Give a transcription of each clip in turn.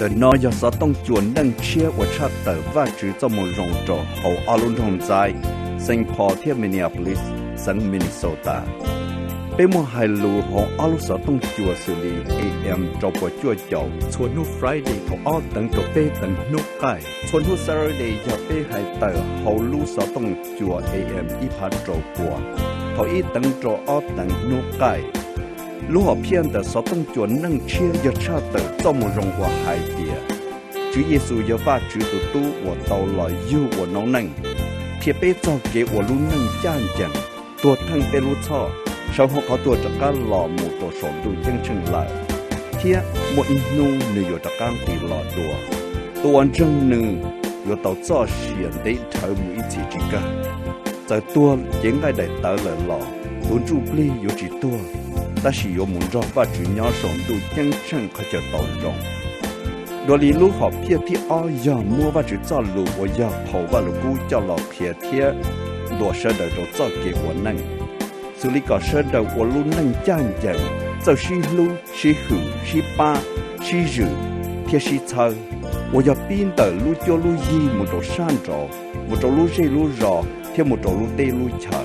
Ntawm no yog xov tooj cua neej tshiab uas tshaj tawm Vajtswv txoj moo zoo rau hauv ob lub nroog ntxaib, Saint Paul thiab Minneapolis, xeev Minnesota. Peb muaj hais lus hauv ob lub xov tooj cua xws li A M rau puas cuaj caum txhua hnub Friday thaum ob teev rau peb teev hnub qaij. Txhua hnub Saturday yog peb hais tawm hauv lub xov tooj cua A M ib phav rau pua thaum ib teev rau ob teev hnub qaij. Lub hom phiaj ntawm xov tooj cua neej tshiab yog tshaj tawm txoj moo zoo uas hais tias Tswv Yexus yog Vajtswv tus Tub uas tau los yug ua noob neej, qhia peb txog kev ua lub neej ncaj ncees, tuag theej peb lub txhoj, sawv hauv qhov tuag rov qab los mus rau saum ntuj ceeb tsheej lawm, thiab muaj ib hnub nws yuav rov qab nqis los dua. Tus uas ntseeg nws yuav tau txoj sia ntev dhawv mus ib txhis tsis kawg. Txawm tuag cev nqaij daim tawv lawm los tus ntsuj plig yuav tsis tuag, tab sis yuav mus nrog Vajtswv nyob saum ntuj ceeb tsheej qhov chaw tau zoo. Dua li lub hom phiaj thib ob yog muab Vajtswv txoj lus uas yog phau Vajluskub coj los qhia thiab ntuas sawv daws rau txoj kev ua neej, xws li kom sawv daws ua lub neej ncaj ncees, txawj sib hlub, sib hwm, sib pab, sib zwm, thiab sib txhawb, uas yog pib ntawm lub cuab lub yig mus rau sab nraud, mus rau lub zej lub zos thiab mus rau lub teb lub chaw.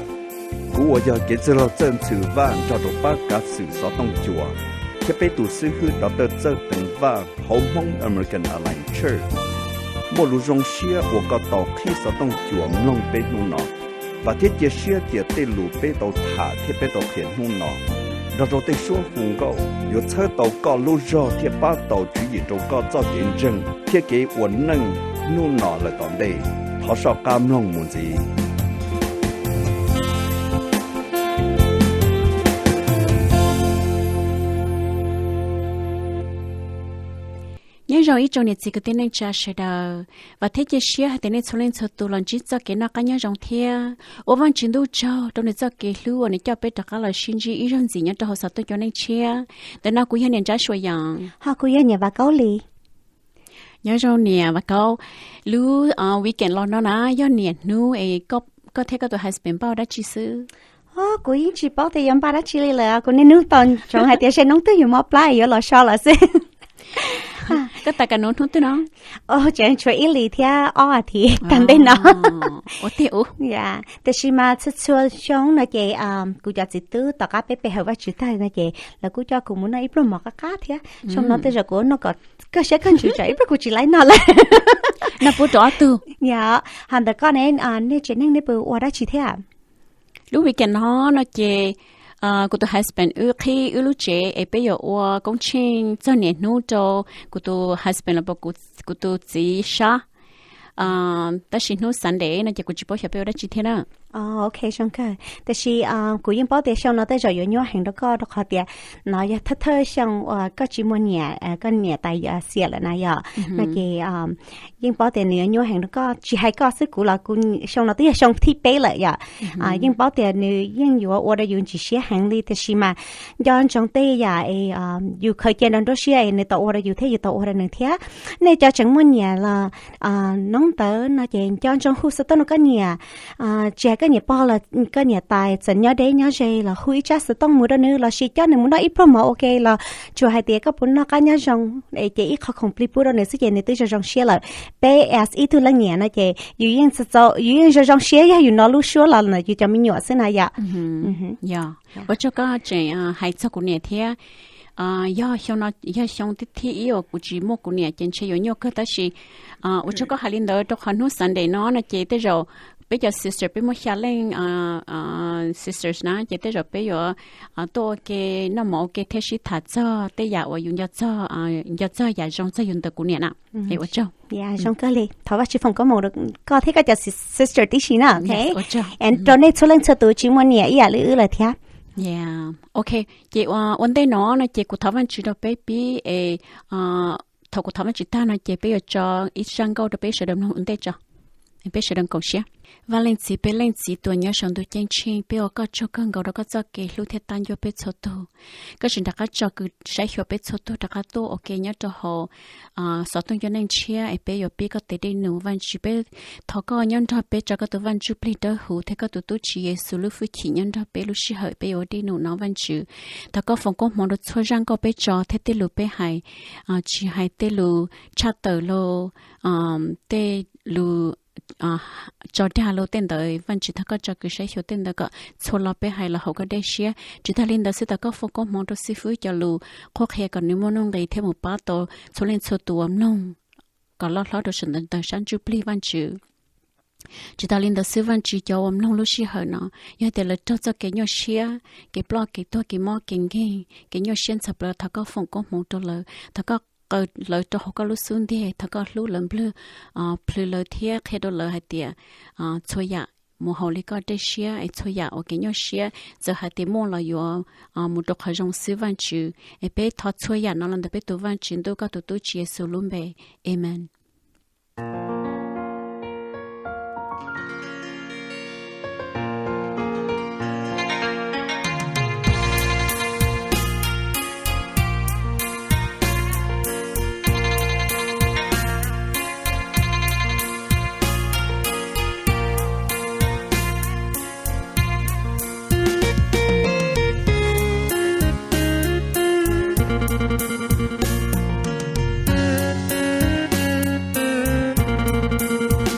Kuv uas yog kev txwj laug Txawj Ntxhw Vaj nrog rau pab kav xwm xov tooj cua thiab peb tus xib hwb Doctor Txawj Teev Vaj hauv Hmoob American Alliance Church, muaj lus zoo siab uas koj tau qhib xov tooj cua mloog peb hnub no. Vam thiab cia siab tias tej lus peb tau tham thiab peb tau qhia hnub no, nrog rau tej suab hu nkauj, yuav txhawb tau koj lub zog thiab pab tau tswv yim rau koj txoj kev ntseeg thiab kev ua neej hnub no lawm tom ntej. Thov soj qab mloog mus ntxiv. Nyob zoo ib tsoom niam txiv kwv tij neej tsa sawv daws, vam thiab cia siab hais tias nej txhua leej txhua tus los ntsib txoj kev noj qab nyob zoo thiab ua Vajtswv ntuj tsaug rau nws txoj kev hlub uas nws coj peb rov qab los sib ntsib ib zaug ntxiv nyob rau hauv xov tooj cua neej tshiab. Ntawm no kuv yog niam Ntsab Suas Yoos. Ho kuv yog niam Vam Kaub Lis. Nyob zoo niam Vam Kaub, lub weekend los no na yog niam hnub es koj thiab koj tus husband npaj dab tsi xwb? Kuv yeej tsis paub tias yuav npaj dab tsi li lawm, kuv niaj hnub tos ntsoov hais tias seb hnub twg yuav mob plab yuav los so lawm xwb. Koj tas kas nuv hnub twg no? Tseem tshuav ib hlis thiab ob as thiv tag ntej no. Ua tiag ua. Tiam sis mas txhua txhua xyoo no ces kuv cov txiv tub tom qab peb pe hawm Vajtswv tag no ces lawv kuj coj kuv mus noj ib pluag mov qab qab thiab. Xyoo no tej zaum kuv noj kom kawg siab kawg ntsws tsam ib pliag kuv tsis laib noj lawm. Noj pub rau ob tug. Yog, ho ntawm koj ne, nej tsev neeg nej puas ua dab tsi thiab? Lub weekend no no ces kuv tus husband wb qhib wb lub tsev es peb yuav ua koob tsheej txog niam hnub rau kuv tus husband los puas kuv tus txiv sab. Tab sis hnub Sunday no ces kuv tsis paub xyov peb ua dab tsi thiab na. Ok, zoo kawg. Tiam sis kuv yeej paub tias xyoo no tej zaum yuav nyuaj heev rau koj rau qhov tias no yog thawj thawj xyoo uas koj tsis muaj niam, koj niam tais xiam lawm na yom. No ces yeej paub tias nws yuav nyuaj heev rau koj, tsis hais koj xwb kuv los kuv xyoo no twb yog xyoo thib peb lawm yom. Yeej paub tias nws yeej yuav ua rau yus ntxim siab heev li tiam sis mas nco ntsoov tej yam es yus khaws cia nrog nruab siab es nws tau ua rau yus thiab yus tau ua rau nws thiab. Nej cov tseem muaj niam los noob ntawd no ces nco ntsoov hu xov tooj rau koj niam. Tsis hais koj niam pog los koj niam tais txawm nyob deb nyob ze los hu ib tsab xov tooj mus rau nws lossis coj nws mus noj ib pluag mov ua ke los tsuas hais tias koj puas noj qab nyob zoo es ces ib qho khoom plig pub rau nws xwb ces nws twb zoo zoo siab lawm. Peb as ib tug leej niam no ces yus yeej txaus, yus yeej zoo zoo siab yog yus hnov lub suab los ntawm yus cov me nyuam xwb na yom. Yog, ua tsaug koj tseem hais txog kuv niam thiab. Yog xyoo no yog xyoo thib ib uas kuv tsis muaj kuv niam ces ntshe yuav nyuaj kawg tab sis ua tsaug koj hais li ntawd rau qhov hnub Sunday no no ces tej zaum peb cov sister peb muaj xya leej sisters na ces tej zaum peb yuav tuaj ua ke noj mov ua ke thiab sib tham txog tej yam uas yus nco txog, nco txog yam zoo txog yus ntawm kuv niam na. Es ua tsaug. Zoo kawg li, thov Vajtswv foom koob hmoov rau koj thiab koj cov sister tib si na. Rau nej txhua leej txhua tus tsis muaj niam ib yam li wb lawm thiab. Ok, ces ua ntej no no ces kuv thov Vajtswv rau peb pib es thaum kuv thov Vajtswv tag no ces peb yuav tso ib zaj nkauj rau peb sawv daws mloog ua ntej tso. Peb sawv daws koom siab. Vaj Leej Txiv, peb Leej Txiv tuam nyob saum ntuj ceeb tsheej, peb ua koj tsaug kawg nkaus rau koj txoj kev hlub thiab tab ncuab peb txhua tug. Koj tseem rov qab tso kws saib xyuas peb txhua tug rov qab tuaj ua ke nyob rau hauv xov tooj cov neej tshiab es peb yuav pib koj tes dej num. Vaj Tswv, peb thov koj nyob nrog peb, tso koj tus Vaj Ntsuj Plig Dawb Huv thiab koj tus tub Tswv Yexus lub hwj chim nyob nrog peb lub sij hawm peb yuav ua dej num no. Vaj Tswv, thov koj foom koob hmoov rau txhua zaj nkauj peb tso thiab tej lus peb hais, tsis hais tej lus tshaj tawm los tej lus tso dag los tej ntawd. Vaj Tswv, thov koj tso kws saib xyuas tej ntawd kom txhua lo peb hais los haum koj dej siab. Tsis tag li ntawd xwb, thov koj foom koob hmoov rau xib fwb cov lus qhuab qhia kom nws muaj nuj nqis thiab mus pab tau txhua leej txhua tus uas mloog kom loj hlob rau sawv ntawm sab ntsuj plig. Vaj Tswv, tsis tas li ntawd xwb, Vaj Tswv, cov uas mloog lub sij hawm no, yog tias lawv raug txoj kev nyuaj siab, kev ploj kev tuag, kev mob kev nkeeg, kev nyuaj siab ntxhov plawv, thov koj foom koob hmoov rau lawv, thov koj qaw lawv rau hauv koj lub xub ntiag, thov koj hlub lawv, nplwg plhws lawv thiab qhia rau lawv hais tias txhua yam mus haum li koj dej siab, es txhua yam uas kev nyuaj siab txawm hais tias muaj los yuav mus rau qhov zoo xwb, Vaj Tswv. Es peb thov txhua yam no los ntawm peb tus Vaj Tswv Ntuj, koj tus tub Tswv Yexus lub npe. Amees.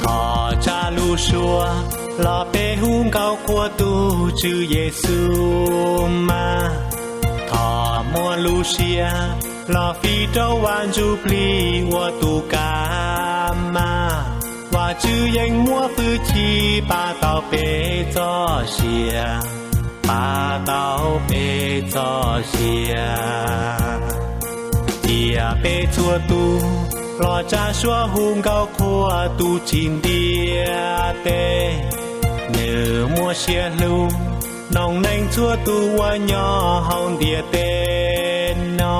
Thov tsa lub suab los peb hu nkauj qhuas tus Tswv Yexus mas. Thov muaj lub siab los fij rau Vaj Ntsuj Plig ua tus kab mas. Vaj Tswv yeej muaj hwj chim pab tau peb txoj sia, pab tau peb txoj sia. Cia peb txhua tus los tsa suab hu nkauj qhuas tus tsim ntiaj teb. Nws muaj siab hlub noog neeg txhua tus uas nyob hauv ntiaj teb no.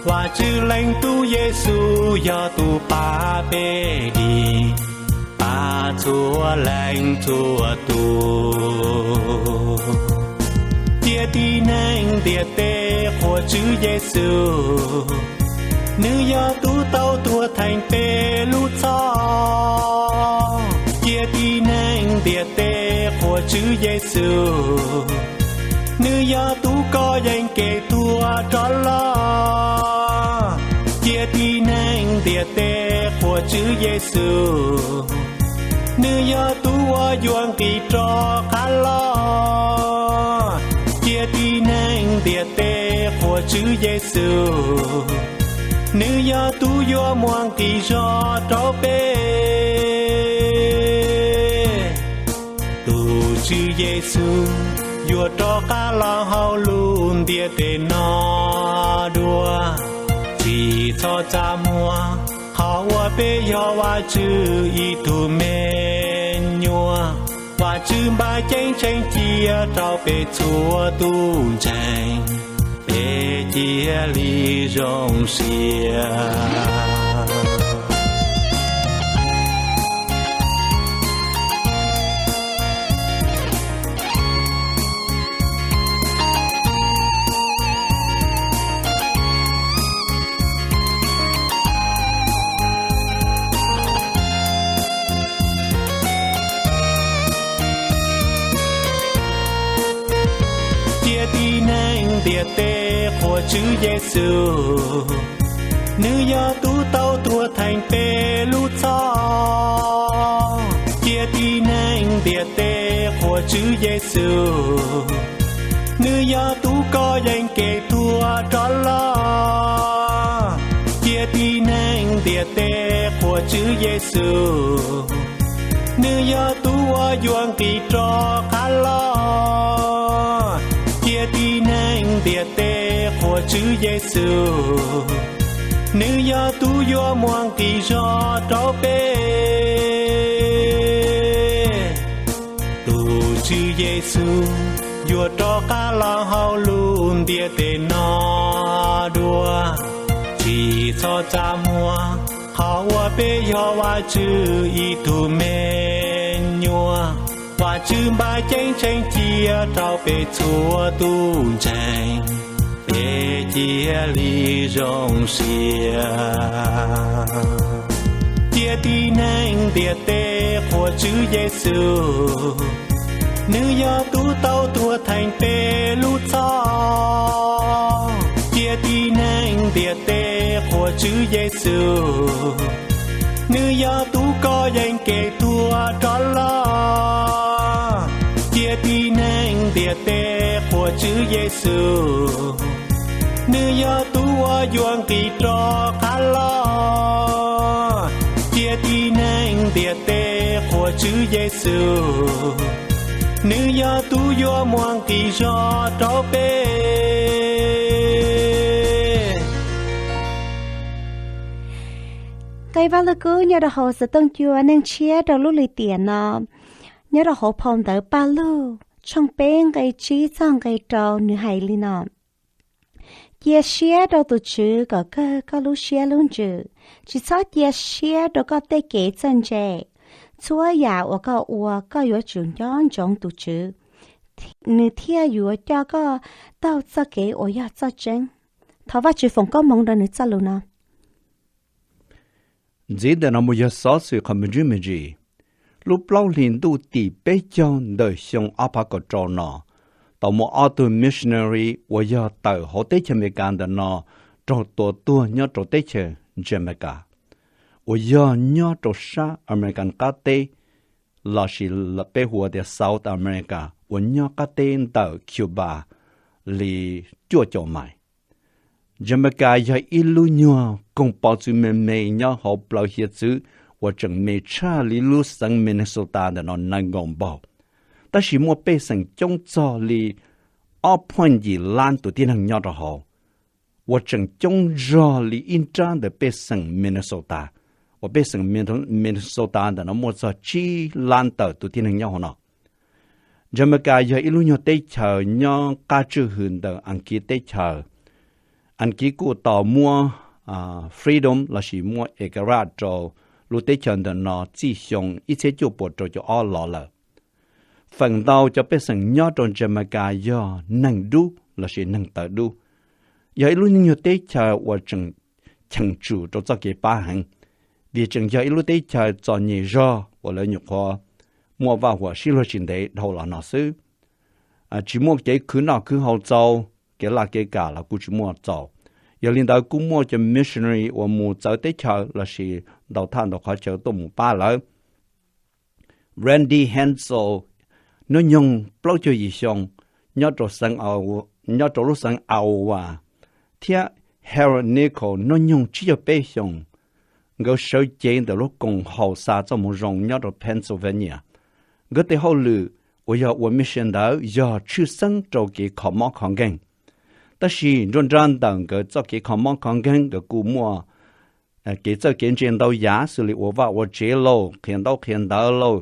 Vaj Tswv Leej Tub Yexus yog tus pab peb dim, pab txhua leej txhua tus. Cia tib neeg ntiaj teb qhuas Tswv Yexus, nws yog tus tau tuag theej peb lub txhoj. Cia tib neeg ntiaj teb qhuas Tswv Yexus, nws yog tus kov yeeb kev tuag rov los. Cia tib neeg ntiaj teb qhuas Tswv Yexus, nws yog tus uas yuav nqis rov qab los. Cia tib neeg ntiaj teb qhuas Tswv Yexus, nws yog tus yuav muaj nqis zog rau peb. Tus Tswv Yexus yuav rov qab los hauv lub ntiaj teb no dua. Tsis txhob txaj muag qhov uas peb yog Vaj Tswv ib tug me nyuam. Vaj Tswv npaj ceeb tsheej cia rau peb txhua tus ntseeg, peb cia li zoo siab. Cia tib neeg ntiaj teb qhuas Tswv Yexus, nws yog tus tau tuag theej peb lub txhoj. Cia tib neeg ntiaj teb qhuas Tswv Yexus, nws yog tus kov yeeb kev tuag rov los. Cia tib neeg ntiaj teb qhuas Tswv Yexus, nws yog tus uas yuav nqis rov qab los. Cia tib neeg ntiaj teb qhuas Tswv Yexus, nws yog tus yuav muaj nqis zog rau peb. Tus Tswv Yexus yuav rov qab los hauv lub ntiaj teb no dua. Tsis txhob txaj muag Qhov uas peb yog Vajtswv ib tug me nyuam, Vajtswv npaj ceeb tsheej cia rau peb txhua tus ntseeg, peb cia li zoo siab. Cia tib neeg ntiaj teb qhuas Tswv Yexus, nws yog tus tau tuag theej peb lub txhoj. Cia tib neeg ntiaj teb qhuas Tswv Yexus, nws yog tus kov yeeb kev tuag rov los. Cia tib neeg ntiaj teb qhuas Tswv Yexus, nws yog tus uas yuav nqis rov qab los. Cia tib neeg ntiaj teb qhuas Tswv Yexus, nws yog tus yuav muaj nqis zog rau peb. Nqe Vaj Lug Kub nyob rau hauv xov tooj cua neeg tshiab rau lub lim tiam no, nyob rau hauv phau ntawv Paj Lug tshooj peb nqe tsib txog nqe rau, nws hais li no: Cia siab rau tus Tswv kom kawg koj lub siab lub ntsws. Tsis txhob cia siab rau koj tej kev txawj ntse. Txhua yam uas koj ua, koj yuav tsum nco ntsoov tus Tswv, nws thiaj yuav coj koj taug txoj kev uas yog txoj tseeb. Thov Vajtswv foom koob hmoov rau nws txoj lus no. Ntxiv ntawm no mus yog xov xwm qhov me ntsis me ntsis. Lub plaub hlis ntuj tim peb caug ntawm xyoo ob phav kaum rau no, tau muaj ob tug missionary uas yog tawm hauv teb chaws Amelikas ntawm no raug tua tuag nyob rau teb chaws Jamaica, uas yog nyob rau sab Amelikas qab teb, lossis peb hu ua tias South America, uas nyob qab teb ntawm Cuba li cuaj caum mais. Jamaica yog ib lub nyuag koog pov txwv me me nyob hauv plawv hiav txwv uas tseem me tshaj li lub xeev Minnesota ntawm no nees nkaum npaug, tab sis muaj pej xeem coob txog li ob point yim lab tus tib neeg nyob rau hauv, uas tseem coob zog li ib nrab ntawm pej xeem Minnesota, uas pej xeem Minnesota ntawm no muaj txog tsib lab ntawm tus tib neeg nyob hauv no. Jamaica yog ib lub nyuag teb chaws nyob qab tswj hwm ntawm Askiv teb chaws. Askiv kuj tau muab freedom lossis muab ekarat rau lub teb chaws ntawm no txij xyoo ib txhiab cuaj puas rau caum ob los lawm. Feem ntau cov pej xeem nyob rau Jamaica yog neeg dub lossis neeg tawv dub, yog ib lub nyuag teb chaws uas tseem cheem tsum rau txoj kev pab heev, vim tseem yog ib lub teb chaws txom nyem zog uas lawv nyuam qhuav muaj vaj huam sib luag tsis ntev dhau los no xwb. Tsis muaj kev khwv noj khwv haus txaus, kev laj kev kam los kuj tsis muaj txaus. Yog li ntawd kuj muaj cov missionary uas mus txawv teb chaws lossis ntaus thaj ntaus qhov chaw tuaj mus pab lawv. Randy Hensel, hnub nyoog plaub caug yim xyoo, nyob rau lub xeev Iowa, thiab Harold Nichols, hnub nyoog tsib caug peb xyoo, nkawd sawv cev ntawm lub koom haum xa txoj moo zoo nyob rau Pennsylvania. Nkawd tes hauj lwm uas yog ua mission ntawd yog tshwj xeeb rau kev kho mob kho nkeeg. Tab sis nruab nrab ntawm nkawd txoj kev kho mob kho nkeeg, nkawd kuj muaj kev txawj kev ntse ntau yam xws li ua vaj ua tsev lauj, qhia ntaub qhia ntawv lauj,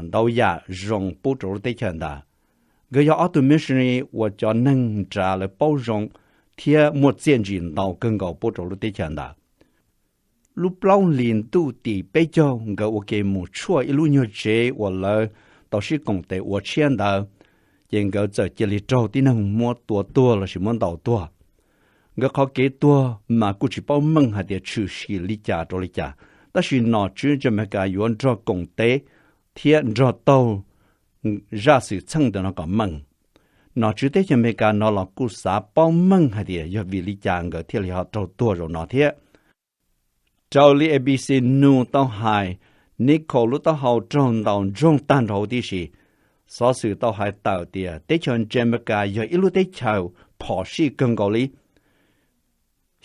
ntau yam zoo pub rau lub teb chaws ntawd. Nkawd yog ob tug missionary uas cov neeg nrad lawv paub zoo thiab muaj txiaj ntsim ntau kawg nkaus pub rau lub teb chaws ntawd. Lub plaub hlis ntuj tim peb caug nkawd ua ke mus tshuaj ib lub nyuag tsev uas lawv tau sib koom tes ua tshiab ntawd, ces nkawd txawm cia li raug tib neeg muab tua tuag lossis muab ntaus tuag. Nkawd qhov kev tuag mas kuj tsis paub meej hais tias tshwm sim li cas rau li cas, tab sis nom tswv Jamaica yuav nrog koom tes thiab nrog taug zaj xwm txheej ntawm no kom meej. Nom tswv teb chaws Amelikas no los kuj xav paub meej hais tias yog vim li cas nkawd thiaj li ho raug tuag zaum no thiab. Raws li A B C News tau hais, Nichols lub taub hau raug ntaus ntsoog tag nrho huv tib si. Xov xwm tau hais tawm tias teb chaws Jamaica yog ib lub teb chaws phom sij kawg nkaus li.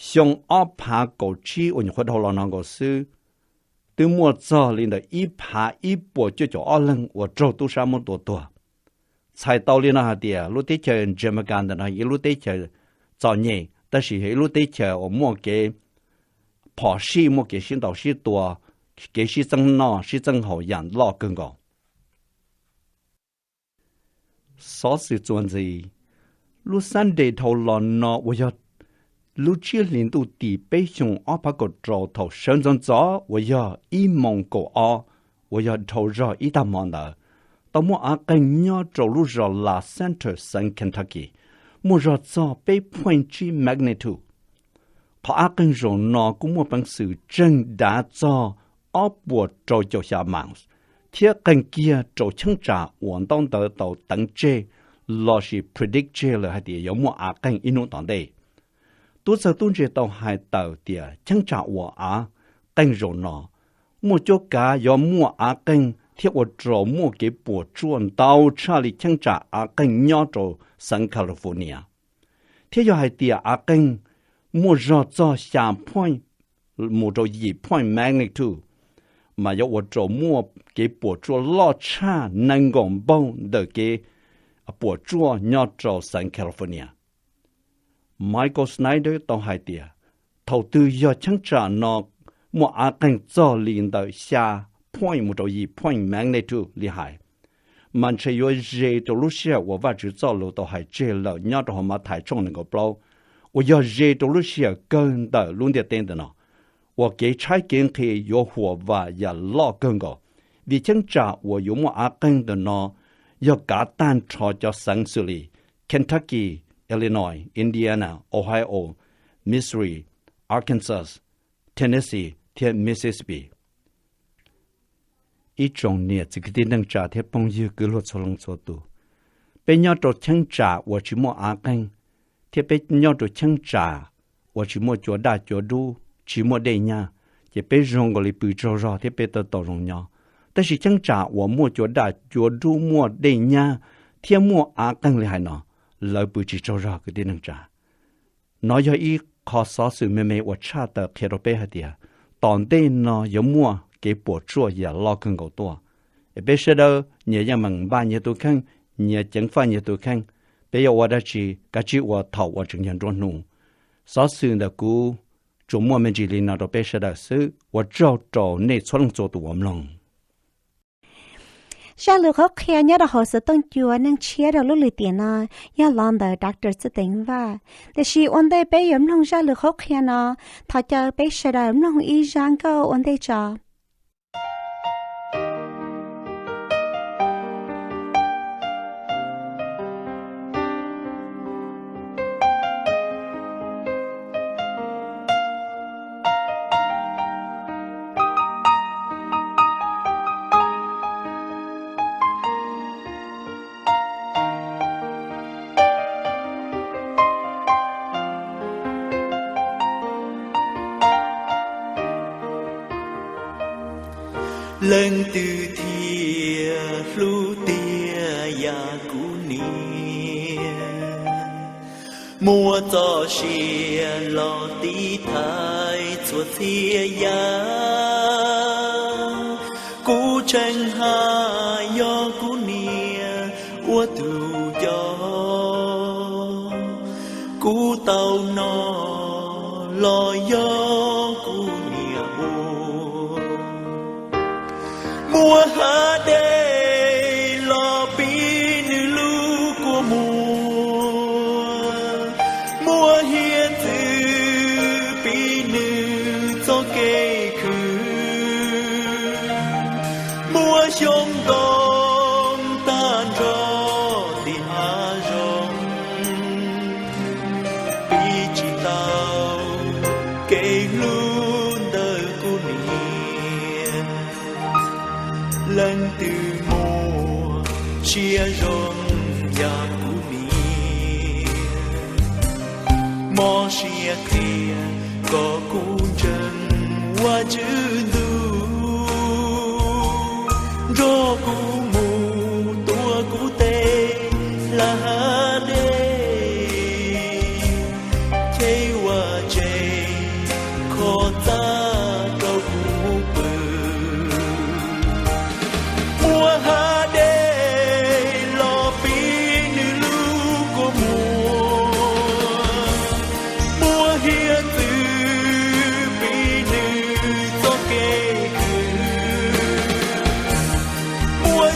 Xyoo ob phav kaum tsib uas nyuam qhuav dhau los no nkaus xwb, twb muaj txog li ntawm ib phav ib puas cuaj caum ob leeg uas raug tub sab muab tua tuag. Txhais tau li no hais tias lub teb chaws Jamaica ntawm no ib lub teb chaws txom nyem, tab sis yog ib lub teb chaws uas muaj kev phom sij, muaj kev sib ntaus sib tua, kev sib txeeb noj sib txeeb haus yam loj kawg nkaus. Xov xwm txuas ntxiv, lub Sunday dhau los no uas yog lub Tshiab Hlis Ntuj tim peb xyoo ob phav kaum rau thaum sawv ntxov ntxov uas yog ib moos kaum ob uas yog dhau zog ib tag hmo ntawd, tau muaj av qeeg nyob rau lub zos La Center xeev Kentucky, muaj zog txog peb point tsib magnitude. Qhov av qeeg zaum no kuj muaj peev xwm tseeg dav txog ob puas rau caum xya miles, thiab qeeg kiag rau cheeb tsam uas ntaub ntawv tau teev tseg lossis predict tseg lawm hais tias yuav muaj av qeeg ib hnub tom ntej. Tub txawg tub ntse tau hais tawm tias cheeb tsam uas av qeeg zaum no muaj cuab kav yuav muaj av qeeg thiab ua rau muaj kev puas tsuaj ntau tshaj li cheeb tsam av qeeg nyob rau xeev California. Thiab yog hais tias av qeeg muaj zog txog xya point mus rau yim point magnitude, mas yuav ua rau muaj kev puas tsuaj loj tshaj nees nkaum npaug ntawm kev puas tsuaj nyob rau xeev California. Michael Snyder tau hais tias, thaum twg yog cheeb tsam no muaj av qeeg txog li ntawm xya point mus rau yim point magnitude li hais, mas ntshe yuav ze rau lub sij hawm uas Vajtswv txoj lus tau hais tseg lawm nyob rau hauv Mathais tshooj nees nkaum plaub, uas yog ze rau lub sij hawm kawg ntawm lub ntiaj teb ntawm no, uas kev tshaib kev nqhis yuav huam vam yam loj kawg nkaus, vim cheeb tsam uas yuav muaj av qeeg ntawm no yog kav tag nrho cov xeev xws li Kentucky, Illinois, Indiana, Ohio, Missouri, Arkansas, Tennessee thiab Mississippi. Ib tsoom niam txiv kwv tij neej tsa thiab phooj ywg kwv luag txhua leej txhua tus, peb nyob rau cheeb tsam uas tsis muaj av qeeg, thiab peb nyob rau cheeb tsam uas tsis muaj cua daj cua dub, tsis muaj dej nyab, ces peb zoo nkaus li pw tsaug zog thiab peb tau tau zoo nyob. Tab sis cheeb tsam uas muaj cua daj cua dub, muaj dej nyab thiab muaj av qeeg li hais no, lawv pw tsis tsaug zog kwv tij neej tsa. Nov yog ib qho xov xwm me me uas tshaj tawm qhia rau peb hais tias tom ntej no yuav muaj kev puas tsuaj yam loj kawg nkaus tuaj. Es peb sawv daws nyias yeej meem npaj nyias tus kheej, nyias ceev faj nyias tus kheej. Peb yuav ua dab tsi kav tsij ua thaum uas tseem yog nruab hnub. Xov xwm ntawm kuv tsuas muaj me ntsis li no rau peb sawv daws xwb. Ua tsaug rau nej txhua leej txhua tus uas mloog. Zaj lus qhuab qhia nyob rau hauv xov tooj cua Neeg Tshiab rau lub lwm tiam no yog los ntawm Doctor Txawj Teev Vaj. Tiam sis ua ntej peb yuav mloog zaj lus qhuab qhia no, thov caw peb sawv daws mloog ib zaj nkauj ua ntej tso. Leej twg thiaj hlub tiag yam kuv niam, muaj txoj sia los tiv thaiv txhua txhia yam. Kuv tseem hais yog kuv niam ua tus coj, kuv tau noj los yog kuv niam ua. Muaj hav dej los pib nws lub kua muag, muaj hiav txwv pib nws txoj kev khwv, muaj xyoob ntoo tag nrho tim hav zoov, pib tsis tau kev hlub ntawm kuv niam. Leej twg muaj siab zoo yam kuv niam, mob siab qhia kom kuv ntseeg Vajtswv ntuj, nrog kuv mus tuav kuv tes hlab hav dej, cheeb Vajtswv kho txaj rau kuv pw. Muaj hav dej los pib nws lub kua muag, muaj hiav txwv pib nws txoj kev khwv, muaj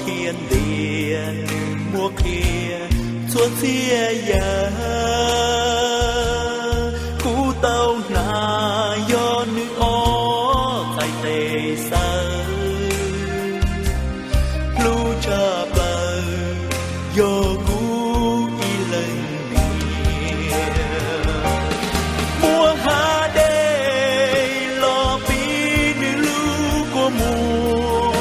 Qhia ntiag nws muab qhia txhua txhia yam, kuv tau hnov yog nws ob txhais tes xaws, hlub tshaj plaws yog kuv ib leeg niam. Muab hav dej los pib nws lub kua muag,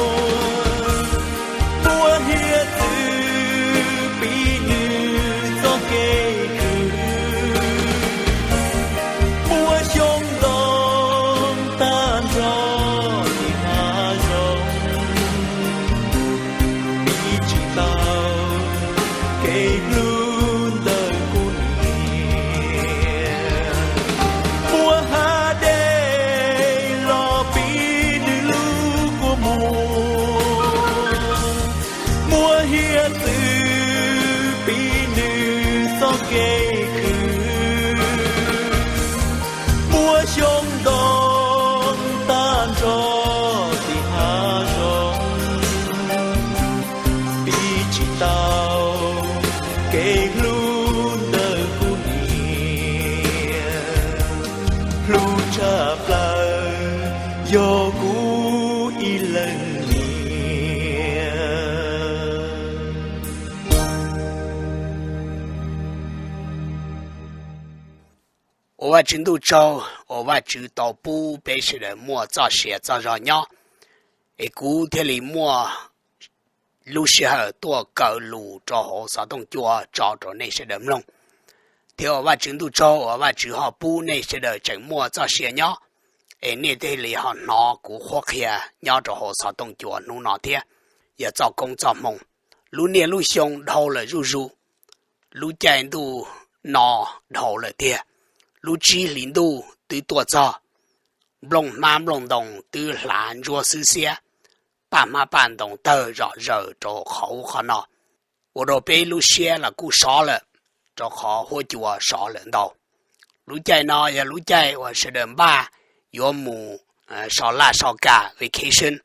muab hiav txwv pib nws txoj kev khwv, muab xyoob ntoo tag nrho tim hav zoov, pib tsis tau kev hlub ntawm kuv niam. Muab hav dej los pib nws lub kua muag, muab hiav txwv pib nws txoj kev khwv, muab xyoob ntoo tag nrho tim hav zoov, pib tsis tau kev hlub ntawm kuv niam. Hlub tshaj plaws yog kuv ib leeg niam. Ua Vajtswv ntuj tsaug uas Vajtswv tau pub peb sawv daws muaj txoj sia txoj zog nyob, es kuv thiaj li muaj lub sij hawm tuaj kaw lus rau hauv xov tooj cua tso rau nej sawv daws mloog. Thiab ua Vajtswv ntuj tsaug uas Vajtswv ho pub nej sawv daws tseem muaj txoj sia nyob, es nej thiaj li ho hnov kuv qhuab qhia nyob rau hauv xov tooj cua hnub no thiab. Yog txoj koob txoj hmoo, lub niaj lub xyoo dhau lawm zuj zus, lub caij ntuj no dhau lawm tiag, lub tsib hlis ntuj twb tuaj txog, nplooj hmab nplooj ntoo twb hlav ntsuab xwb xiab, paj hmab paj ntoo tawg zom zaws rau qhov ub qhov no, ua rau peb lub siab los kuj sov lawm, rau qhov huab cua sov lawm ntau. Lub caij no yog lub caij uas sawv daws npaj yuav mus so laj so kam vacation,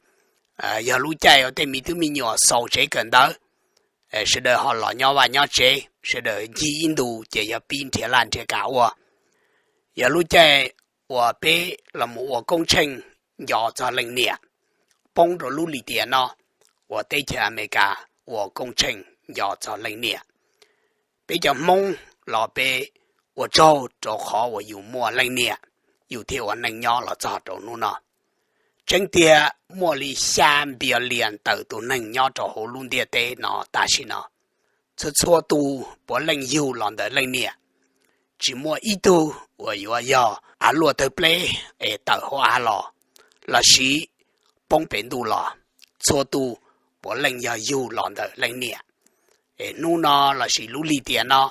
yog lub caij uas tej me tub me nyuam xaus tsev kawm ntawv, sawv daws ho los nyob vaj nyob tsev, sawv daws ncig ib ntus ces yog pib nrhiav laj nrhiav kam ua. Yog lub caij uas peb los mus ua koob tsheej nco txog leej niam, poob rau lub lim tiam no uas teb chaws Amelikas ua koob tsheej nco txog leej niam. Peb cov Hmoob los peb ua tsaug rau qhov uas yus muaj leej niam, yus thiaj ua neej nyob los txog rau hnub no. Tseeb tiag muaj li xya billion tawm tus neeg nyob rau hauv lub ntiaj teb no tam sim no. Txhua txhua tus puav leej yug los ntawm leej niam. Tsis muaj ib tug uas yuav yog av luaj tawg pleb es tawm hauv av los, lossis poob pem ntuj los. Txhua tus puav leej yog yug los ntawm leej niam. Es hnub no lossis lub lim tiam no,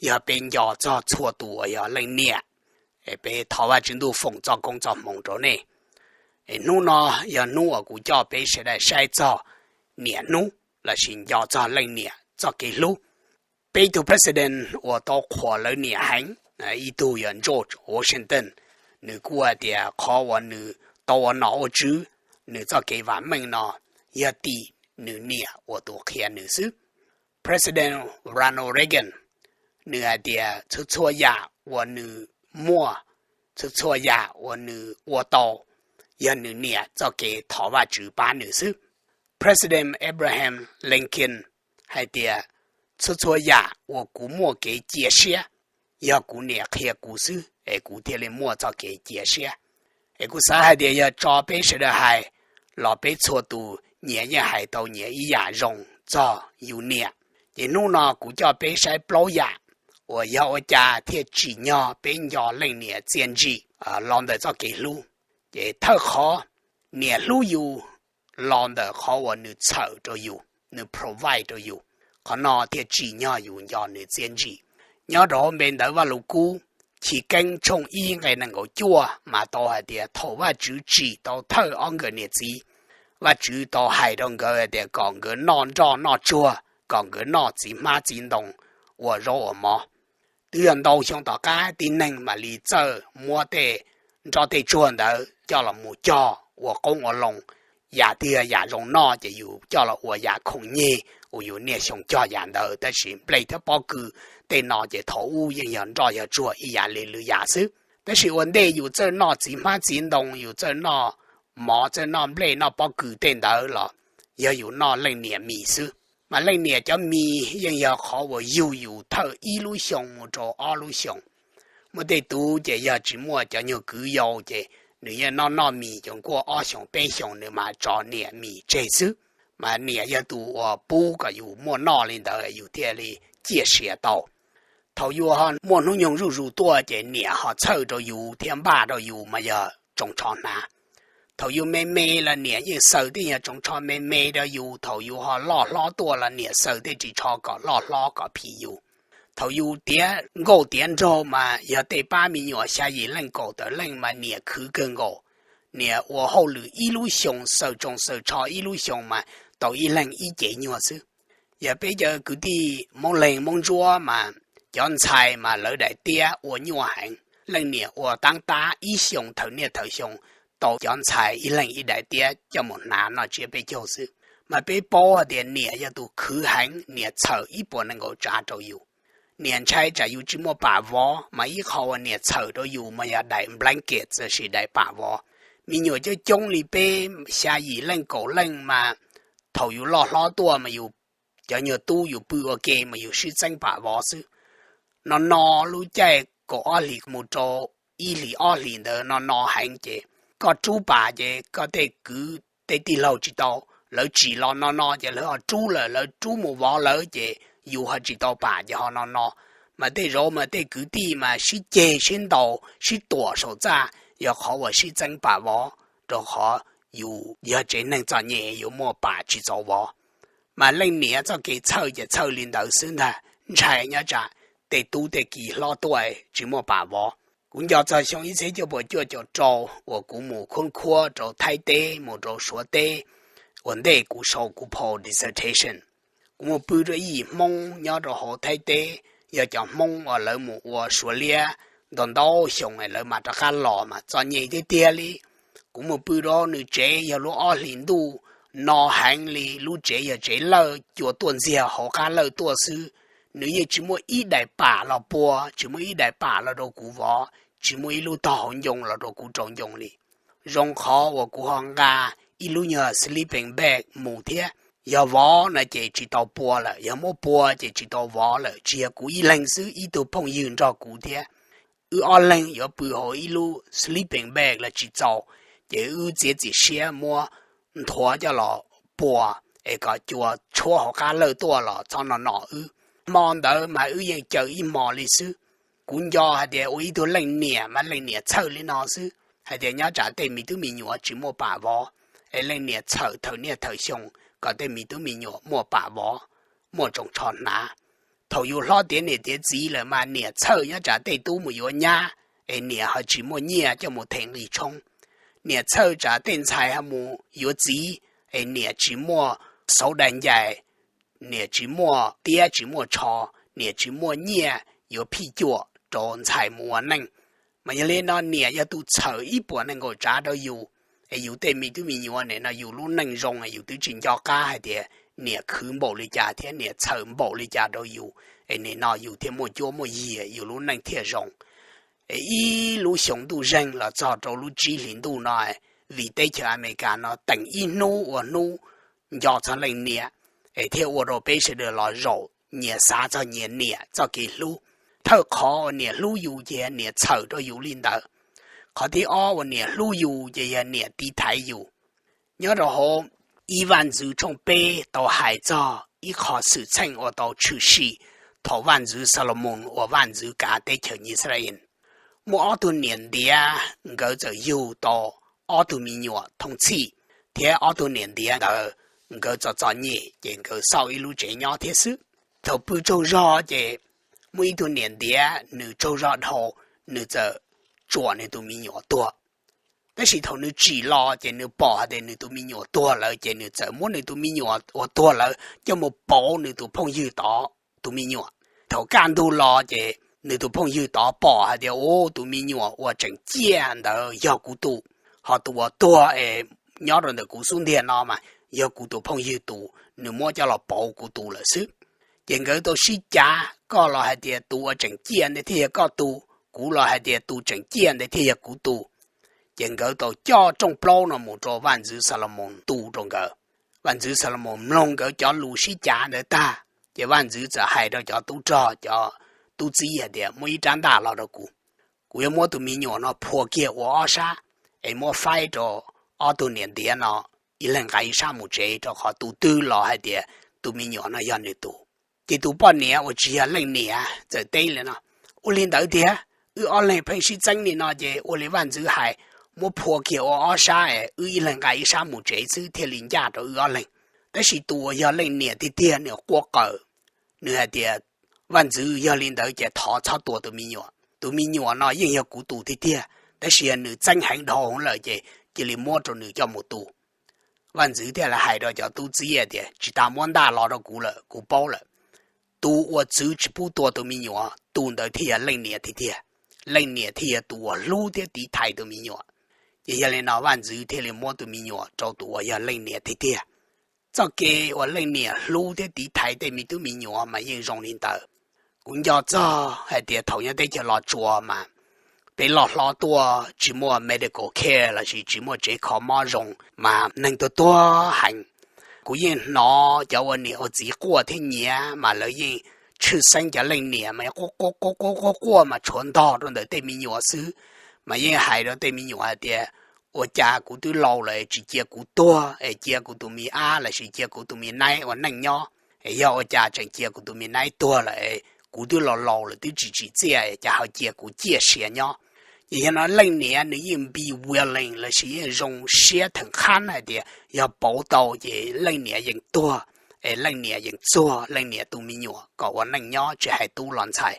yog peb nco txog txhua tus uas yog leej niam, es peb thov Vajtswv ntuj foom txoj koob txoj hmoov rau nej. Es hnub no yog hnub uas kuv coj peb sawv daws saib txog niam hnub lossis nco txog leej niam txoj kev hlub. Peb tug president uas tau qhuas lawv niam heev, ib tug yog George Washington, nws kuj hais tias qhov uas nws tau ua nom ua tswv, nws txoj kev vam meej no yog tim nws niam ua tus qhia nws xwb. President Ronald Reagan, nws hais tias txhua txhua yam uas nws muaj, txhua txhua yam uas nws ua tau, yog nws niam txoj kev thov Vajtswv pab nws xwb. President Abraham Lincoln hais tias txhua txhua yam uas kuv muaj kev cia siab, yog kuv niam qhia kuv xwb es kuv thiaj li muaj txoj kev cia siab. Es kuv xav hais tias yog tso peb sawv daws hais los peb txhua tus nyias yeej hais tau nyias ib yam zoo txog yus niam. Ces hnub no kuv coj peb saib plaub yam uas yog ua cas thiaj tsim nyog peb nco leej niam txiaj ntsig los ntawm txoj kev hlub. Ces thawj qhov, niam hlub yus los ntawm qhov uas nws txhawm rau yus, nws provide rau yus. Qhov no thiaj tsim nyog yus nco nws txiaj ntsig. Nyob rau hauv npe ntawv Vaj Lug Kub Chiv Keeb tshooj ib nqe nees nkaum cuaj mas tau hais tias thaum Vajtswv tsim tau thawj ob nkawm niam txiv, Vajtswv tau hais rau nkawd hais tias kom nkawd noj nroj noj tsuag, kom nkawd noj txiv hmab txiv ntoo, ua zaub ua mov. Twb yog ntau xyoo tom qab tib neeg mam li txawj muab tej nroj tej tsuag ntawd coj los mus cog ua qoob ua loo, yam twg yam zoo noj ces yus coj los ua yam khoom nyeg uas yus niaj xyoo cog yam ntawd. Tab sis nplej thiab pob kws tej no ces thaum ub yeej yog nroj yog tsuag ib yam li lwm yam xwb. Tab sis ua ntej yus txawj noj txiv hmab txiv ntoo, yus txawj noj mov, txawj noj nplej noj pob kws tej ntawd los yog yus noj leej niam mis xwb. Mas leej niam cov mis yeej yog qhov uas yug yus thawj ib lub xyoo mus rau ob lub xyoos. Muaj tej tug ces yog tsis muaj cov nyuag kwv yau ces nws yeej noj noj mis cov nkuaj ob xyoos peb xyoos nws mam tso niam mis tseg xwb. Mas niam yog tus uas pub kom yus muaj noj li ntawd yus thiaj li ciaj sia tau. Thaum yus ho muaj hnub nyoog zuj zus tuaj ces niam ho txhawj rau yus thiab npaj rau yus mas yog tsoos tsho hnav. Thaum yus me me los niam yeej xaws tej nyuag tsoos tsho me me rau yus, thaum yus ho loj hlob tuaj los niam xaws tej ris tsho kom loj hlob kom phim yus. Thaum yus tiav nkauj tiav nraug mas yog tej pab me nyuam xya yim leej kaum tawm leej mas niam khwv kawg nkaus. Niam ua hauj lwm ib lub xyoos xaws tsoos xaws tsho ib lub xyoos mas tau ib leeg ib cev nyuag xwb. Yog peb cov kwv tij Hmoob Leeg Hmoob Ntsuab mas cov ntxhais mas lawv daim tiab ua nyuaj heev. Leej niam ua tab tab ib xyoos thawm niaj thawm xyoo tau cov ntxhais ib leeg ib daim tiab coj mus hnav noj tsiab peb caug xwb. Mas peb paub hais tias niam yog tus khwv heev, niam txhawm ib puas nees nkaum tsav rau yus. Niam ntshai tsam yus tsis muaj pam vov, mas ib qho uas niam txhawm rau yus mas yog daim blanket los sis daim pam vov. Me nyuam coob coob li peb xya yim leej kaum leej mas thaum yus loj hlob tuaj mas yus cov nyuag tub yus pw ua ke mas yus sib txeeb pam vov xwb. No no lub caij kaum ob hlis mus rau ib hlis ob hlis ntawd no no heev ces koj rub pam ces koj tej kwv tej tij laug tsis tau, lawv tsim los no no ces lawv ho rub lawm, lawv rub mus vov lawv ces yus ho tsis tau pam ces ho no no. Mas tej zaum mas tej kwv tij mas sib ceg sib ntaus sib tuam saum txaj yog qhov uas sib txeeb pam vov, rau qhov yus yog tsev neeg txom nyem yuav muaj pam tsis txaus vov. Mas leej niam txoj kev txhawj ces txhawj li ntawd xwb ntag, ntshai nyob tsam tej tub tej ki hlob tuaj tsis muaj pam vov. Kuv nco txog xyoo ib txhiab cuaj puas cuaj caum rau uas kuv mus khuab khuab rau Thaib teb mus rau Suav teb ua ntej kuv sau kuv phau dissertation. Kuv mus pw rau ib yim Hmoob nyob rau hauv Thaib teb, yog cov Hmoob uas lawv mus ua Suav liab ntau ntau xyoo lawv mam rov qab los mas txom nyem tiag tiag li. Kuv mus pw rau nws tsev yog lub ob hlis ntuj, no heev li, lub tsev yog tsev lawj, cua tuaj ntxiag hauv qab lawj tuaj xwb. Nws yeej tsis muaj ib daim pam los pua, tsis muaj ib daim pam los rau kuv vov, tsis muaj ib lub tog hauv ncoo los rau kuv rau ncoo li. Zoo qhov uas kuv ho nqa ib lub nyuag sleeping bag mus thiab, yog vov no ces tsis tau pua lawm, yog muab pua ces tsis tau vov lawm. Tsis yog kuv ib leeg xwb, ib tug phooj ywg nrog kuv thiab. Wb ob leeg yuav pw hauv ib lub sleeping bag los tsis txaus, ces wb txiav txim siab muab nthuav coj los pua es kom cua tshuab hauv qab lawj tuaj los txhob no no wb. Hmo ntawd mas wb yeej caw ib hmo li xwb. Kuv nco hais tias ua ib tug leej niam mas leej niam txhawj li no xwb, hais tias nyob tsam tej me tub me nyuam tsis muaj pam vov, es leej niam txhawm thawm niaj thawm xyoo kom tej me tub me nyuam muaj pam vov, muaj tsoos tsho hnav. Thaum yus hlob tiav niam tiav txiv lawm mas niam txhawj nyob tsam tej tub mus yuav nyab, es niam ho tsis muaj nyiaj coj mus them nqi tshoob. Niam txhawj tsam tej ntxhais ho mus yuav txiv, es niam tsis muaj xauv dai ncais, niam tsis muaj tiab tsis muaj tsho, niam tsis muaj nyiaj yuav phij cuam rau ntxhais mus ua neej. Mas yog li no niam yog tus txhawm ib puas nees nkaum tsav rau yus, es yus tej me tub me nyuam nim no yus lub neej zoo yus twb tsis nco qab hais tias niam khwv npaum li cas thiab niam txhawm npaum li cas rau yus, es nim no yus thiaj muaj cuab muaj yig yus lub neej thiaj zoo. Es ib lub xyoo ntuj zeeg los txog rau lub tsib hlis ntuj no, vim teb chaws Amelikas no teem ib hnub ua hnub nco txog leej niam, es thiaj ua rau peb sawv daws los zaum nyias xav txog nyias niam txoj kev hlub. Thawj qhov uas niam hlub yus ces niam txhawm rau yus li ntawd. Qhov thib ob uas niam hlub yus ces yog niam tiv thaiv yus. Nyob rau hauv ib Vaj Ntxwv tshooj peb tau hais txog ib qho xwm txheej uas tau tshwm sim thaum Vaj Ntxwv Xalumoos uas vaj ntxwv kav teb chaws Yixalayees. Muaj ob tug niam ntiav nkawd txawm yug tau ob tug me nyuam thooj txhij, thiab ob tug niam ntiav ntawd nkawd txom txom nyem ces nkawd xauj ib lub tsev nyob thiab xwb. Thaum pw tsaug zog ces muaj ib tug niam ntiav nws tsaug zog dhau, nws txawm tsuam nws tus me nyuam tuag. Tab sis thaum nws tsim los ces nws pom hais tias nws tus me nyuam tuag lawm ces nws txawm muab nws tus me nyuam uas tuag lawm coj mus pauv nws tus phooj ywg tod tus me nyuam. Thaum kaj ntug los ces nws tus phooj ywg tod pom hais tias, u, tus me nyuam uas tseem ciaj ntawd yog kuv tus, ho tus uas tuag es nyob rau ntawm kuv xub ntiag no mas yog kuv tus phooj ywg tus, nws muab coj los pauv kuv tus lawm xwb. Ces nkawd tau sib cav, koj los hais tias tus uas tseem ciaj ntawd thiaj yog koj tus, kuv los hais tias tus tseem ciaj ntawd thiaj yog kuv tus. Ces nkawd tau coj rooj plaub no mus rau vaj ntxwv Xalumoos tu rau nkawd. Vaj ntxwv Xalumoos mloog nkawd cov lus sib cav ntawd tag, ces vaj ntxwv txawm hais rau cov tub rog cov tub txib hais tias, muab ib rab ntaj los rau kuv. Kuv yuav muab tus me nyuam no phua kiag ua ob sab, es muab faib rau ob tug niam ntiav no ib leeg nqa ib sab mus tsev, rau qhov tus twg los hais tias tus me nyuam no yog nws tus. Ces tus poj niam uas tsis yog leej niam txawm teb li no, ua li ntawd tiag, wb ob leeg pheej sib txeeb li no ces ua li vaj ntxwv hais, muab phua kiag ua ob sab es wb ib leeg nqa ib sab mus tsev xwb thiaj li ncaj rau wb ob leeg. Tab sis tus uas yog leej niam tiag tiag nws quaj qawm, nws hais tias, vaj ntxwv, yog li ntawd ces thov txhob tua tus me nyuam. Tus me nyuam no yeej yog kuv tus tiag tiag, tab sis yog nws txeeb heev dhau hwv lawm ces cia li muab rau nws coj mus tu. Vaj ntxwv thiaj li hais rau cov tub txib tias, tsis tas, muab ntaj los rau kuv lawm, kuv paub lawm. Tus uas txwv tsis pub tua tus me nyuam, tus ntawd thiaj yog leej niam tiag tiag. Leej niam thiaj yog tus uas hlub thiab tiv thaiv tus me nyuam. Ces yog li no vaj ntxwv thiaj li muab tus me nyuam rau tus uas yog leej niam tiag tiag. Txoj kev uas leej niam hlub thiab tiv thaiv tej me tub me nyuam mas yeej zoo li ntawd. Kuv nco txog hais tias thaum nyob teb chaws Los Tsuas mas peb loj hlob tuaj tsis muaj medical care lossis tsis muaj tsev kho mob zoo mas neeg tuag tuag heev. Kuv yeej hnov cov ua niam ua txiv quaj thiab nyiav mas lawv yeej tshwj xeeb cov leej niam mas quaj quaj quaj quaj quaj mas tshuav ntog rau ntawm tej me nyuam xwb, mas yeej hais rau tej me nyuam hais tias, ua cas kuv twb laus lawm tsis cia kuv tuag es cia kuv tus me ab lossis cia kuv tus me naib ua neej nyob, es yog ua cas tseem cia kuv tus me naib tuag lawm, kuv twb laus laus lawm twb tsis tsim txiaj cas ho cia kuv ciaj sia nyob. Ces yog no leej niam nws yeej be willing lossis yeej zoo siab theem qhab hais tias yog pauv tau ces leej niam yeem tuag, es leej niam yeem txuag leej niam tus me nyuam kom ua neej nyob tsis hais tub los ntxhais.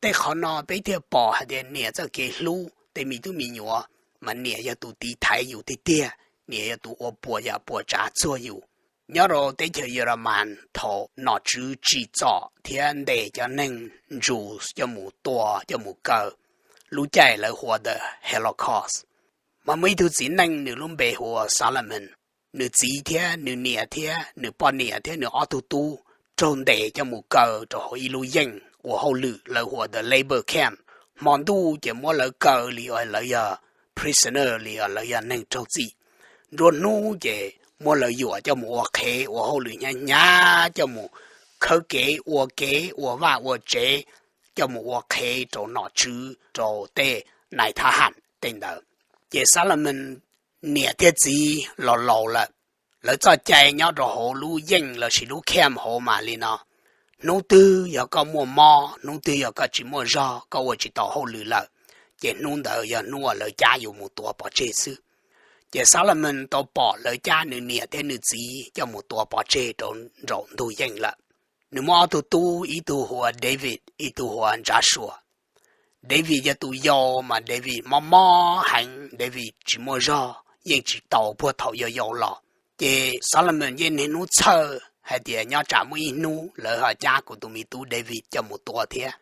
Tej qhov no peb thiaj pom hais tias niam txoj kev hlub tej me tub me nyuam, mas niam yog tus tiv thaiv yus tiag tiag, niam yog tus ua puas yam puas tsav txuag yus. Nyob rau teb chaws Yus Las Mas thaum nom tswv tsim txom thiab ntes cov neeg Jews coj mus tua coj mus kaw, lub caij lawv hu ua the Holocaust, mas muaj ib tug txiv neej nws lub npe hu ua Solomon. Nws txiv thiab nws niam thiab nws poj niam thiab nws ob tug tub raug ntes coj mus kaw rau hauv ib lub yeej ua hauj lwm lawv hu ua the labor camp. Hmo ntuj ces muab lawv kaw li uas lawv yog prisoner li uas lawv yog neeg raug txim. Nruab hnub ces muab lawv yuam coj mus ua qhev ua hauj lwm hnyav hnyav, coj mus khawb kev ua kev ua vaj ua tsev, coj mus ua qhev rau nom tswv rau tej nais thab ham tej ntawd. Ces Solomon niam thiab txiv los laus lawm, lawv txoj cai nyob rau hauv lub yeej lossis lub camp hauv mas li no: hnub twg yog koj muaj mob, hnub twg yog koj tsis muaj zog, koj ua tsis tau hauj lwm lawm, ces hnub ntawd yog hnub uas lawv cab yus mus tua pov tseg xwb. Ces Solomon tau pom lawv cab nws niam thiab nws txiv coj mus tua pov tseg rau nraum ntug yeej lawm. Nws muaj ob tug tub, ib tug hu ua David, ib tug hu ua Joshua. David yog tus yau mas David mob mob heev, David tsis muaj zog, yeej tsis tau puag thaum yau yau los. Ces Solomon yeej niaj hnub txhawj hais tias nyob tsam muaj ib hnub lawv ho cab kuv tus me tub David coj mus tua thiab.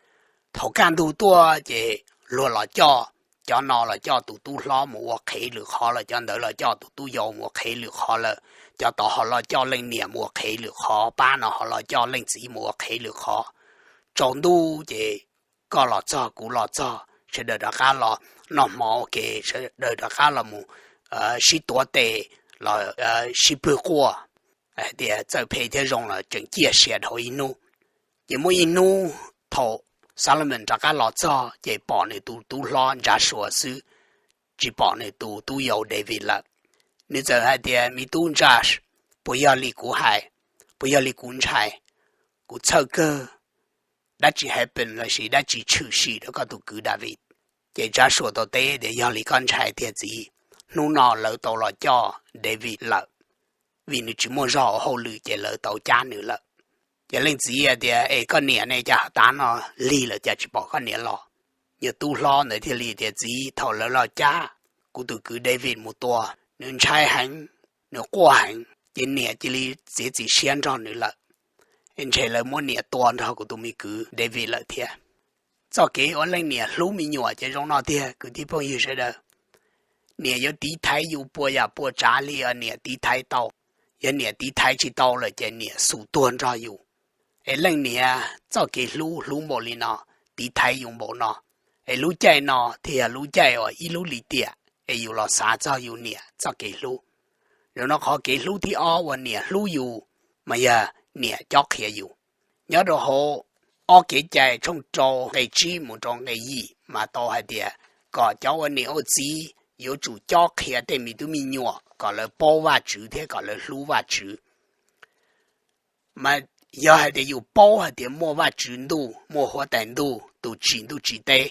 Thaum kaj ntug tuaj ces luag los coj, cov no los coj tus tub hlob mus ua qhev lwm qhov lawm, cov ntawd los coj tus tub yau mus ua qhev lwm qhov lawm, cov tod ho los coj leej niam mus ua qhev lwm qhov, pab no ho los coj leej txiv mus ua qhev lwm qhov. Tsaus ntuj ces koj los txog kuv los txog, sawv daws rov qab los noj hmo ua ke, sawv daws rov qab los mus sib tuav tes, los sib pwg quaj, hais tias txawj phem thiab zoo los tseem ciaj sia dhau ib hnub. Ces muaj ib hnub thaum Solomon rov qab los txog ces pom nws tus tub hlob Joshua xwb, tsis pom nws tus tub yau David lawm. Nws txawm hais tias, me tub Josh, puas yog li kuv hais? Puas yog li kuv ntshai? Kuv txhawj kawg. Dab tsi happen lossis dab tsi tshwm sim rau koj tus kwv David? Ces Joshua tau teb tias, yog li koj ntshai tiag txiv, hnub no lawv tau los coj David lawm, vim nws tsis muaj zog ua hauj lwm ces lawv tau cab nws lawm. Ces leej txiv hais tias, es koj niam ne, cas tav no lig lawm cas tsis pom koj niam los? Yog tub hlob ntawd thiaj li tias, txiv, thaum lawv los cab kuv tus kwv David mus tua, nws ntshai heev, nws quaj heev, ces niam cia li txiav txim siab nrog nws lawm. Ntshe lawv muab niam tua nrog kuv tus me kwv David lawm thiab. Txoj kev ua leej niam hlub me nyuam ces zoo no tiag kwv tij phooj ywg sawv daws. Niam yuav tiv thaiv yus puas yam puas tsav li niam tiv thaiv tau. Yog niam tiv thaiv tsis tau lawm ces niam xum tuag nrog yus. Es leej niam txoj kev hlub hlub npaum li no, tiv thaiv yus npaum no, es lub caij no thiaj yog lub caij uas ib lub lim tiam es yus los xav txog yus niam txoj kev hlub. Zaum no qhov kev hlub thib ob uas niam hlub yus mas yog niam cob qhia yus. Nyob rau hauv Ob Kev Cai tshooj rau nqe tsib mus rau nqe yim mas tau hais tias kom cov ua niam ua txiv yuav tsum cob qhia tej me tub me nyuam kom lawv paub Vajtswv thiab kom lawv hlub Vajtswv. Mas yog hais tias yus paub hais tias muaj Vajtswv ntuj, muaj huab tais ntuj, tus tsim ntuj tsim teb,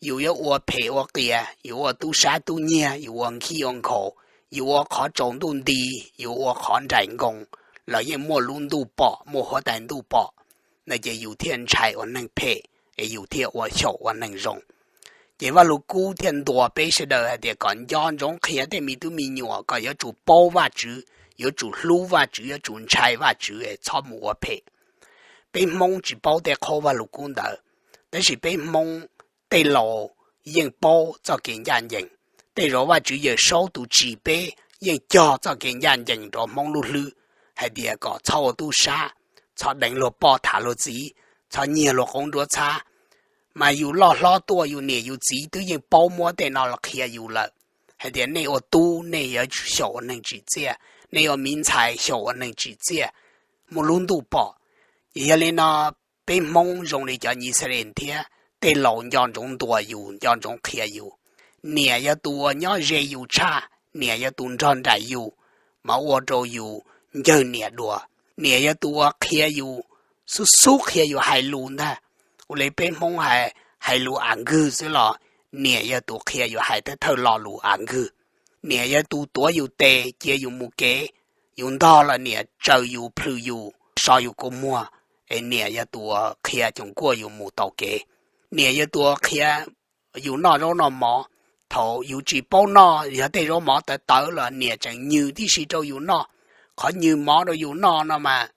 yus yuav ua phem ua qias, yus ua tub sab tub nyiag, yus ua nkhi ua nkhaus, yus ua qhov tsaus ntuj nti, yus ua qhov nraim nkoos, los yeej muaj lub ntuj pom, muaj huab tais ntuj pom, no ces yus thiaj ntshai ua neeg phem, es yus thiaj ua xyaum ua neeg zoo. Ces Vaj Lug Kub thiaj ntuas peb sawv daws hais tias kom nco ntsoov qhia tej me tub me nyuam kom yuav tsum paub Vajtswv, yuav tsum hlub Vajtswv, yuav tsum ntshai Vajtswv, txhob mus ua phem. Peb Hmoob tsis paub tej qhov Vaj Lug Kub ntawd, tab sis peb Hmoob tej laus yeej paub txoj kev ncaj ncees. Tej zaum Vajtswv Yawm Saub tus tsim peb yeej cog txoj kev ncaj ncees rau Hmoob lub hlwb, hais tias kom txhob ua tub sab, txhob deev luag poj tham luag txiv, txhob nyiag luag qoob nruab txhab. Mas yus loj hlob tuaj yus niam yus txiv twb yeej paub muab tej no los qhia yus lawm, hais tias nej ua tub nej yuav tsum xyaum ua neeg tsim txiaj, nej ua miv ntxhais xyaum ua neeg tsim txiaj, muaj lub ntuj pom. Ces yog li no, peb Hmoob zoo li cov Yixalayees thiab, tej laus nco ntsoov ntuas yus, nco ntsoov qhia yus. Niam yog tus uas nyob ze yus tshaj, niam yog tus nrog nraim yus, mas ua rau yus ncawg niam dua. Niam yog tus uas qhia yus, xub xub qhia yus hais lus ntag. Ua li peb Hmoob hais, hais lus av nkwg xwb los niam yog tus qhia yus hais thawj thawj lo lus av nkwg. Niam yog tus tuav yus tes cia yus mus kev, yus ntog los niam tsaws yus plhws yus, so yus kua muag, es niam yog tus uas qhia coom kuaj yus mus tau kev. Niam yog tus uas qhia yus noj zaub noj mov. Thaum yus tsis paub noj, yog tej zaub mov tawv tawv los niam tseem nyws tib si rau yus noj. Qhov nyws mov rau yus noj no mas,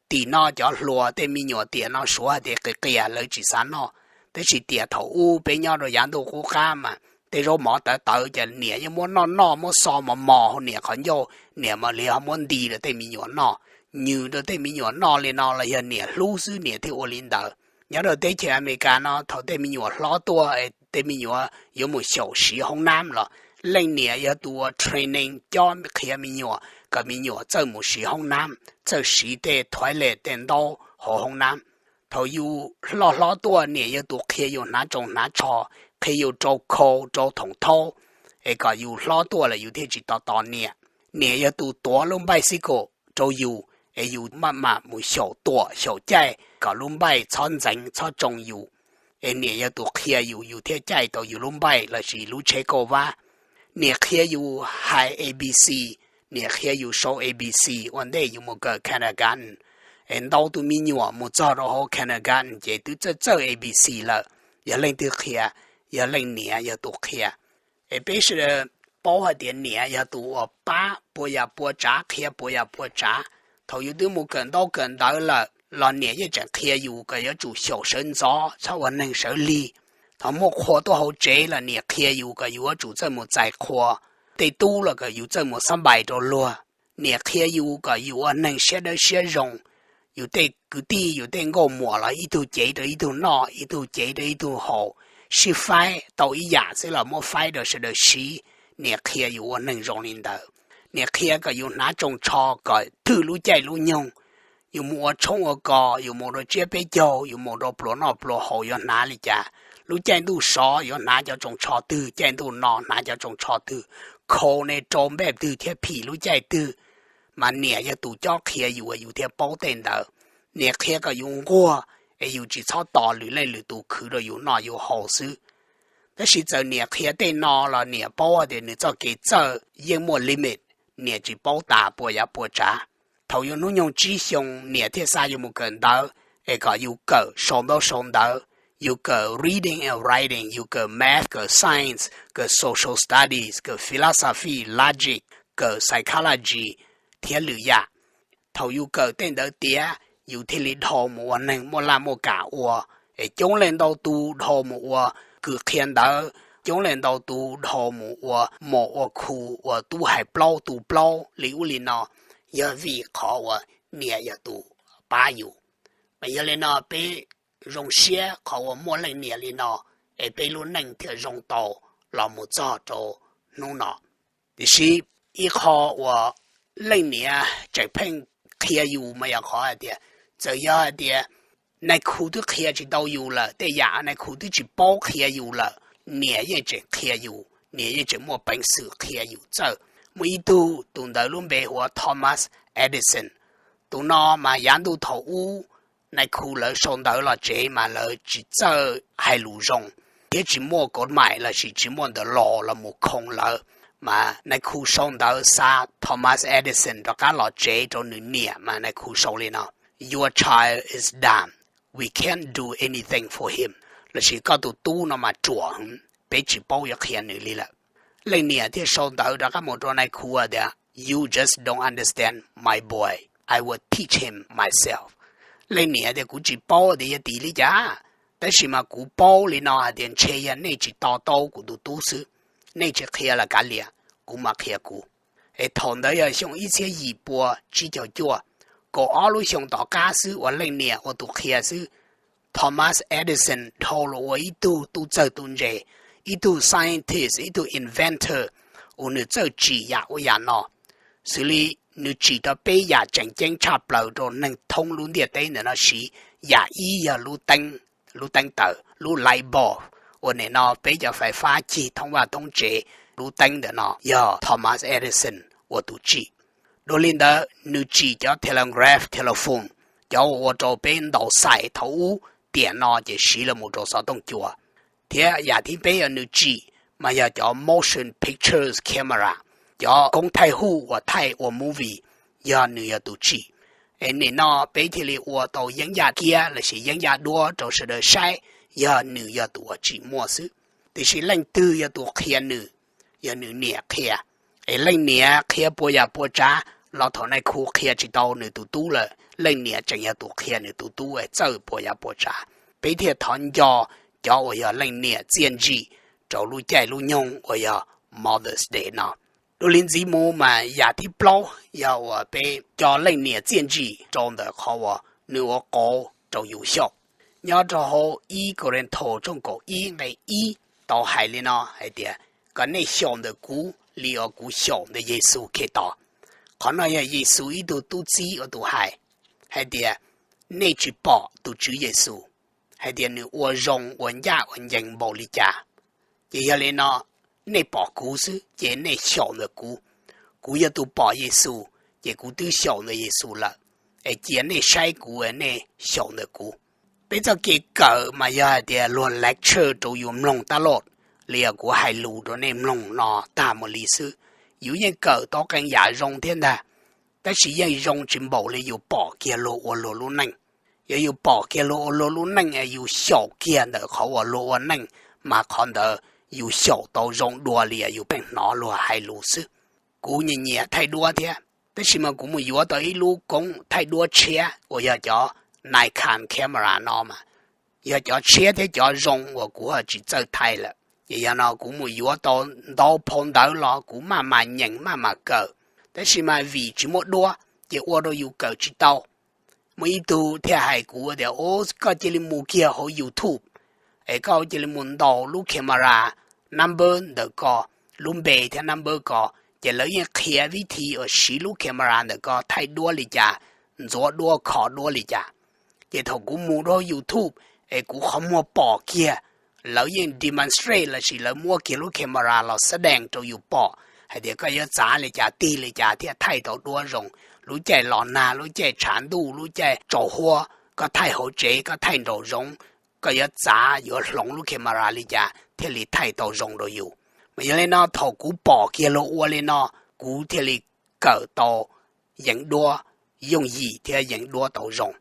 tim no cov hluas tej me nyuam tiam no suav hais tias qias qias lawv tsis xav noj, tab sis tiam thaum ub peb nyob rau yav ntuj qub qab mas tej zaub mov tawv tawv ces niam yeej muab noj noj, muab xo mos mos hauv niam qhov ncauj, niam mam li ho muab nti rau tej me nyuam noj. Nyws rau tej me nyuam noj li no los yog niam hlub xwb niam thiaj ua li ntawd. Nyob rau teb chaws Amelikas no thaum tej me nyuam hlob tuaj, tej me nyuam yuav mus xyaum siv hoob nab los leej niam yog tus ua training cob qhia me nyuam kom me nyuam txawj mus siv hoob nab, txawj siv tej toilet tej ntaub hauv hoob nab. Thaum yus loj hlob tuaj niam yog tus qhia yus hnav tsoos hnav tsho, qhia yus rau khau rau thoom thaub, es kom yus hlob tuaj lawm yus thiaj tsis tos tos niam. Niam yog tus tuav lub npaij xib kaum rau yus, es yus maj mam mus xyaum tuam xyaum caij kom lub npaij txhob ntxeev txhob tsoo yus. Es niam yog tus qhia yus, yus thiaj caij tau yus lub npaij lossis lub tsheb kauj vab. Niam qhia yus hais A B C, niam qhia yus sau A B C ua ntej yus mus kawm kindergarten. Es ntau tus me nyuam mus txog rau hauv kindergarten ces twb txawj txawj A B C lawm. Yog leej twg qhia? Yog leej niam yog tus qhia. Es peb sawv daws paub hais tias niam yog tus uas pab puas yam puas tsav, qhia puas yam puas tsav. Thaum yus twb mus kawm ntaub kawm ntawv lawm los niam yeej tseem qhia yus kom yuav tsum xyaum sawv ntxov, txhob ua neeg sawv lig. Thaum muaj qhua tuaj hauv tsev los niam qhia yus kom yus yuav tsum txawj mus txais qhua. Tej tub los kom yus txawj mus xab npais rau luag. Niam qhia yus kom yus ua neeg siab dawb siab zoo. Yus tej kwv tij, yus tej nkauj muam los ib tug cev rau ib tug noj, ib tug cev rau ib tug haus, sib faib tau ib yam xwb los muab faib rau sawv daws siv. Niam qhia yus ua neeg zoo li ntawd. Niam qhia kom yus hnav tsoos tsho kom twg lub caij lub nyoog. Yus mus ua tshoob ua kos, yus mus rau tsiab peb caug, yus mus rau pluas noj pluas haus yuav hnav li cas, lub caij ntuj sov yuav hnav cov tsoos tsho twg, caij ntuj no hnav cov tsoos tsho twg, khau ne rau npej twg thiab phim lub caij twg. Mas niam yog tus cob qhia yus, yus thiaj paub tej ntawd. Niam qhia kom yus nquag, es yus tsis txhob tos lwm leej lwm tus khwv rau yus noj yus haus xwb. Tab sis txawm niam qhia tej no los niam paub tias nws txoj kev txawj yeej muaj limit, niam tsis paub tas puas yav puas tsav. Thaum yus hnub nyoog tsib xyoo niam thiaj xa yus mus kawm ntawv, es kom yus kawm sau ntaub sau ntawv, yus kawm reading and writing, yus kawm math, kawm science, kawm social studies, kawm philosophy, logic, kawm psychology, thiab lwm yam. Thaum yus kawm tej ntawd tiav, yus thiaj li dhau mus ua neeg muaj laj muaj kam ua. Es coob leej ntau tus dhau mus ua kws qhia ntawv, coob leej ntau tus dhau mus ua mos ua khu ua tub hais plaub tu plaub li ub li no, yog vim qhov uas niam yog tus pab yus. Mas yog li no peb zoo siab qhov uas muaj leej niam li no, es peb lub neej thiaj zoo tau los mus txog rau hnub no. Tiam sis ib qho uas leej niam tseem pheej qhia yus mas yog qhov hais tias, txawm yog hais tias nais khu twb qhia tsis tau yus lawm, tej yam nais khu twb tsis paub qhia yus lawm, niam yeej tseem qhia yus, niam yeej tseem muaj peev xwm qhia yus txawj. Muaj ib tug, tus ntawd lub npe hu ua Thomas Edison. Tus no mas yav ntuj thaum ub nais khu lawv sau ntawv los tsev mas lawv tsis txawj hais lus zoo, thiab tsis muaj kov maim lossis tsis muaj ntawv los los mus khoo lawv. Mas nais khu sau ntawv xa Thomas Edison rov qab los tsev rau nws niam mas nais khu sau li no: Your child is dumb. We can't do anything for him. Lossis koj tus tub no mas ruam, peb tsis paub yuav qhia nws li lawm. Leej niam thiaj sau ntawv rov qab mus rau nais khu tias, You just don't understand my boy. I will teach him myself. Leej niam tias, Kuv tsis paub tias yog tim li cas, tab sis mas kuv paub li no hais tias ntshe yog nej tsis to taub kuv tus tub xwb. Nej tsis qhia los kav liam, kuv mam qhia kuv. Es thaum ntawd yog xyoo ib txhiab yim pua tsib caug cuaj, kaum ob lub xyoo tom qab xwb uas leej niam ua tus qhia xwb, Thomas Edison dhau los ua ib tug tub txawj tub ntse, ib tug scientist, ib tug inventor, uas nws txawj tsim yam ub yam no. Xws li nws tsim tau peb yam tseem ceeb tshaj plaws rau neeg thoob lub ntiaj teb ntawm no siv. Yam ib yog lub teeb taws, lub light bulb, uas nim no peb cov fais fab cig thoob vaj thoob tsev. Lub teeb ntawm no yog Thomas Edison ua tus tsim. Dua li ntawd nws tsim cov telegraph, telephone, cov uas ua rau peb ntaus xais thaum ub, tiam no ces siv los mus rau xov tooj cua. Thiab yam thib peb yog nws tsim mas yog cov motion pictures camera, cov koob thaij huj uas thaij ua movie, yog nws yog tus tsim. Es nim no peb thiaj li ua tau yeeb yaj kiab lossis yeeb yaj duab rau sawv daws saib, yog nws yog tus uas tsim muaj xwb. Tiam sis leej twg yog tus qhia nws? Yog nws niam qhia. Es leej niam qhia puas yam puas tsav los thaum nais khu qhia tsis tau nws tus tub lawm, leej niam tseem yog tus qhia nws tus tub es txawj puas yam puas tsav. Peb thiaj thov nco cov uas yog leej niam txiaj ntsim rau lub caij lub nyoog uas yog Mother's Day no. Dua li ntxiv mus mas yam thib plaub yog uas peb nco leej niam txiaj ntsim rau ntawm qhov uas nws ua qauv rau yus xyaum. Nyob rau hauv ib Kauleethaus tshooj kaum ib nqe ib tau hais li no hais tias, Kom nej xyaum ntawm kuv li uas kuv xyaum ntawm Yexus Khetos. Qhov no yog Yexus ib tug tub txib ua tus hais, hais tias, Nej tsis pom tus Tswv Yexus, hais tias nws ua zoo ua ncaj ua ncees npaum li cas, ces yog li no, nej pom kuv xwb ces nej xyaum ntawm kuv. Kuv yog tus pom Yexus, ces kuv twb xyaum ntawm Yexus lawm, es cia nej saib kuv, nej xyaum ntawm kuv. Peb txoj kev kawm mas yog hais tias luag lecture rau yus mloog tab loj, li kuv hais lus rau nej mloog no tag mus li xwb. Yus yeej kawm tau qee yam zoo thiab ntag, tab sis yeej zoo tsis npaum li yus pom kiag luag ua luag lub neej. Yog yus pom kiag luag ua luag lub neej es yus xyaum kiag ntawm qhov uas luag ua neej, mas qhov ntawd yus xyaum tau zoo dua li yus pheej hnov luag hais lus xwb. Kuv nyiam nyiam thaij duab thiab, tab sis mas kuv mus yuav tau ib lub koob thaij duab tshiab uas yog cov Nikon camera no mas yog cov tshiab thiab cov zoo uas kuv ho tsis txawj thaij lawm. Ces yog no kuv mus yuav tau ntau phau ntawv los kuv maj mam nyeem maj mam kawm, tab sis mas vim tsis muaj duab ces ua rau yus kawm tsis tau. Muaj ib tug thiaj hais kuv tias, Os, koj cia li mus kiag hauv YouTube, es koj cia li mus ntaus lub camera number ntawm ko, lub npe thiab number ko, ces lawv yeej qhia vib thi uas siv lub camera ntawm ko thaij duab li cas, ntxuav duab kho duab li cas. Ces thaum kuv mus rau YouTube, es kuv qhov muag pom kiag, lawv yeej demonstrate lossis lawv muab kiag lub camera los xab dees rau yus pom hais tias koj yuav txav li cas tig li cas thiaj thaij tau duab zoo. Lub caij los nag, lub caij tshav ntuj, lub caij tsaus huab, koj thaij hauv tsev, koj thaij nraum zoov, koj yuav txav yuav hloov lub camera li cas thiaj li thaij tau zoo rau yus. Mas yog li no thaum kuv pom kiag luag ua li no, kuv thiaj li kawm tau yeev duab yooj yim thiab yeev duab tau zoo.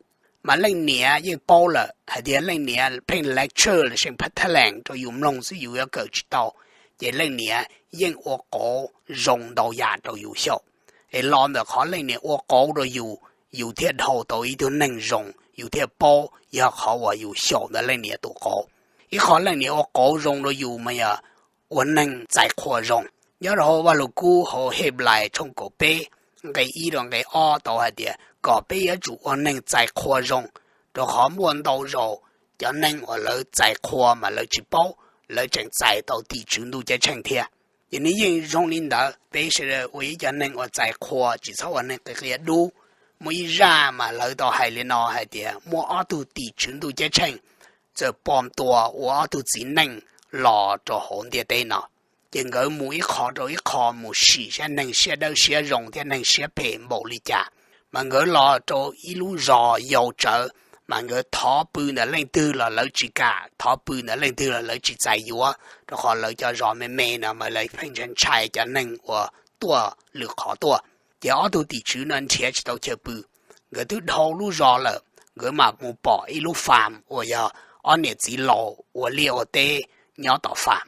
Mas leej niam yeej paub lawm hais tias leej niam pheej lecture los sis pheej thaij lees rau yus mloog xwb yus yuav kawm tsis tau, ces leej niam yeej ua qauv zoo ntau yam rau yus xyaum. Es los ntawm qhov leej niam ua qauv rau yus, yus thiaj dhau tau ib tug neeg zoo, yus thiaj paub yog qhov uas yus xyaum ntawm leej niam tus qauv. Ib qho leej niam ua qauv zoo rau yus mas yog ua neeg txais qhua zoo. Nyob rau hauv Vaj Lug Kub hauv Henplais tshooj kaum peb nqe ib rau nqe ob tau hais tias kom peb yuav tsum ua neeg txais qhua zoo, rau qhov muaj ntau zaus cov neeg uas lawv txais qhua mas lawv tsis paub, lawv tseem txais tau tim tswv ntuj ceeb tsheej thiab. Ces nws yeej zoo li ntawd, peb sawv daws ua ib cov neeg uas txais qhua, tsis txhob ua neeg qia qia dub. Muaj ib zaj mas lawv tau hais li no hais tias muaj ob tug tim tswv ntuj ceeb tsheej txawm pom tua ua ob tug txiv neej los rau hauv ntiaj teb no. Ces nkawd mus ib qho rau ib qho mus sim saib neeg siab dawb siab zoo thiab neeg siab phem npaum li cas. Mas nkawd los rau ib lub zos yau tsawv, mas nkawd thov pw ntawm leej twg los lawv tsis kam, thov pw ntawm leej twg los lawv tsis txais yuav, rau qhov lawv cov zos me me no mas lawv pheej ntshai ntshai cov neeg uas tuaj lwm qhov tuaj. Ces ob tug tim tswv no nrhiav tsis tau chaw pw, nkawd twb dhau lub zos lawm, nkawd mam mus pom ib lub fam uas yog ob niam txiv laus ua liaj ua teb nyob tom fam.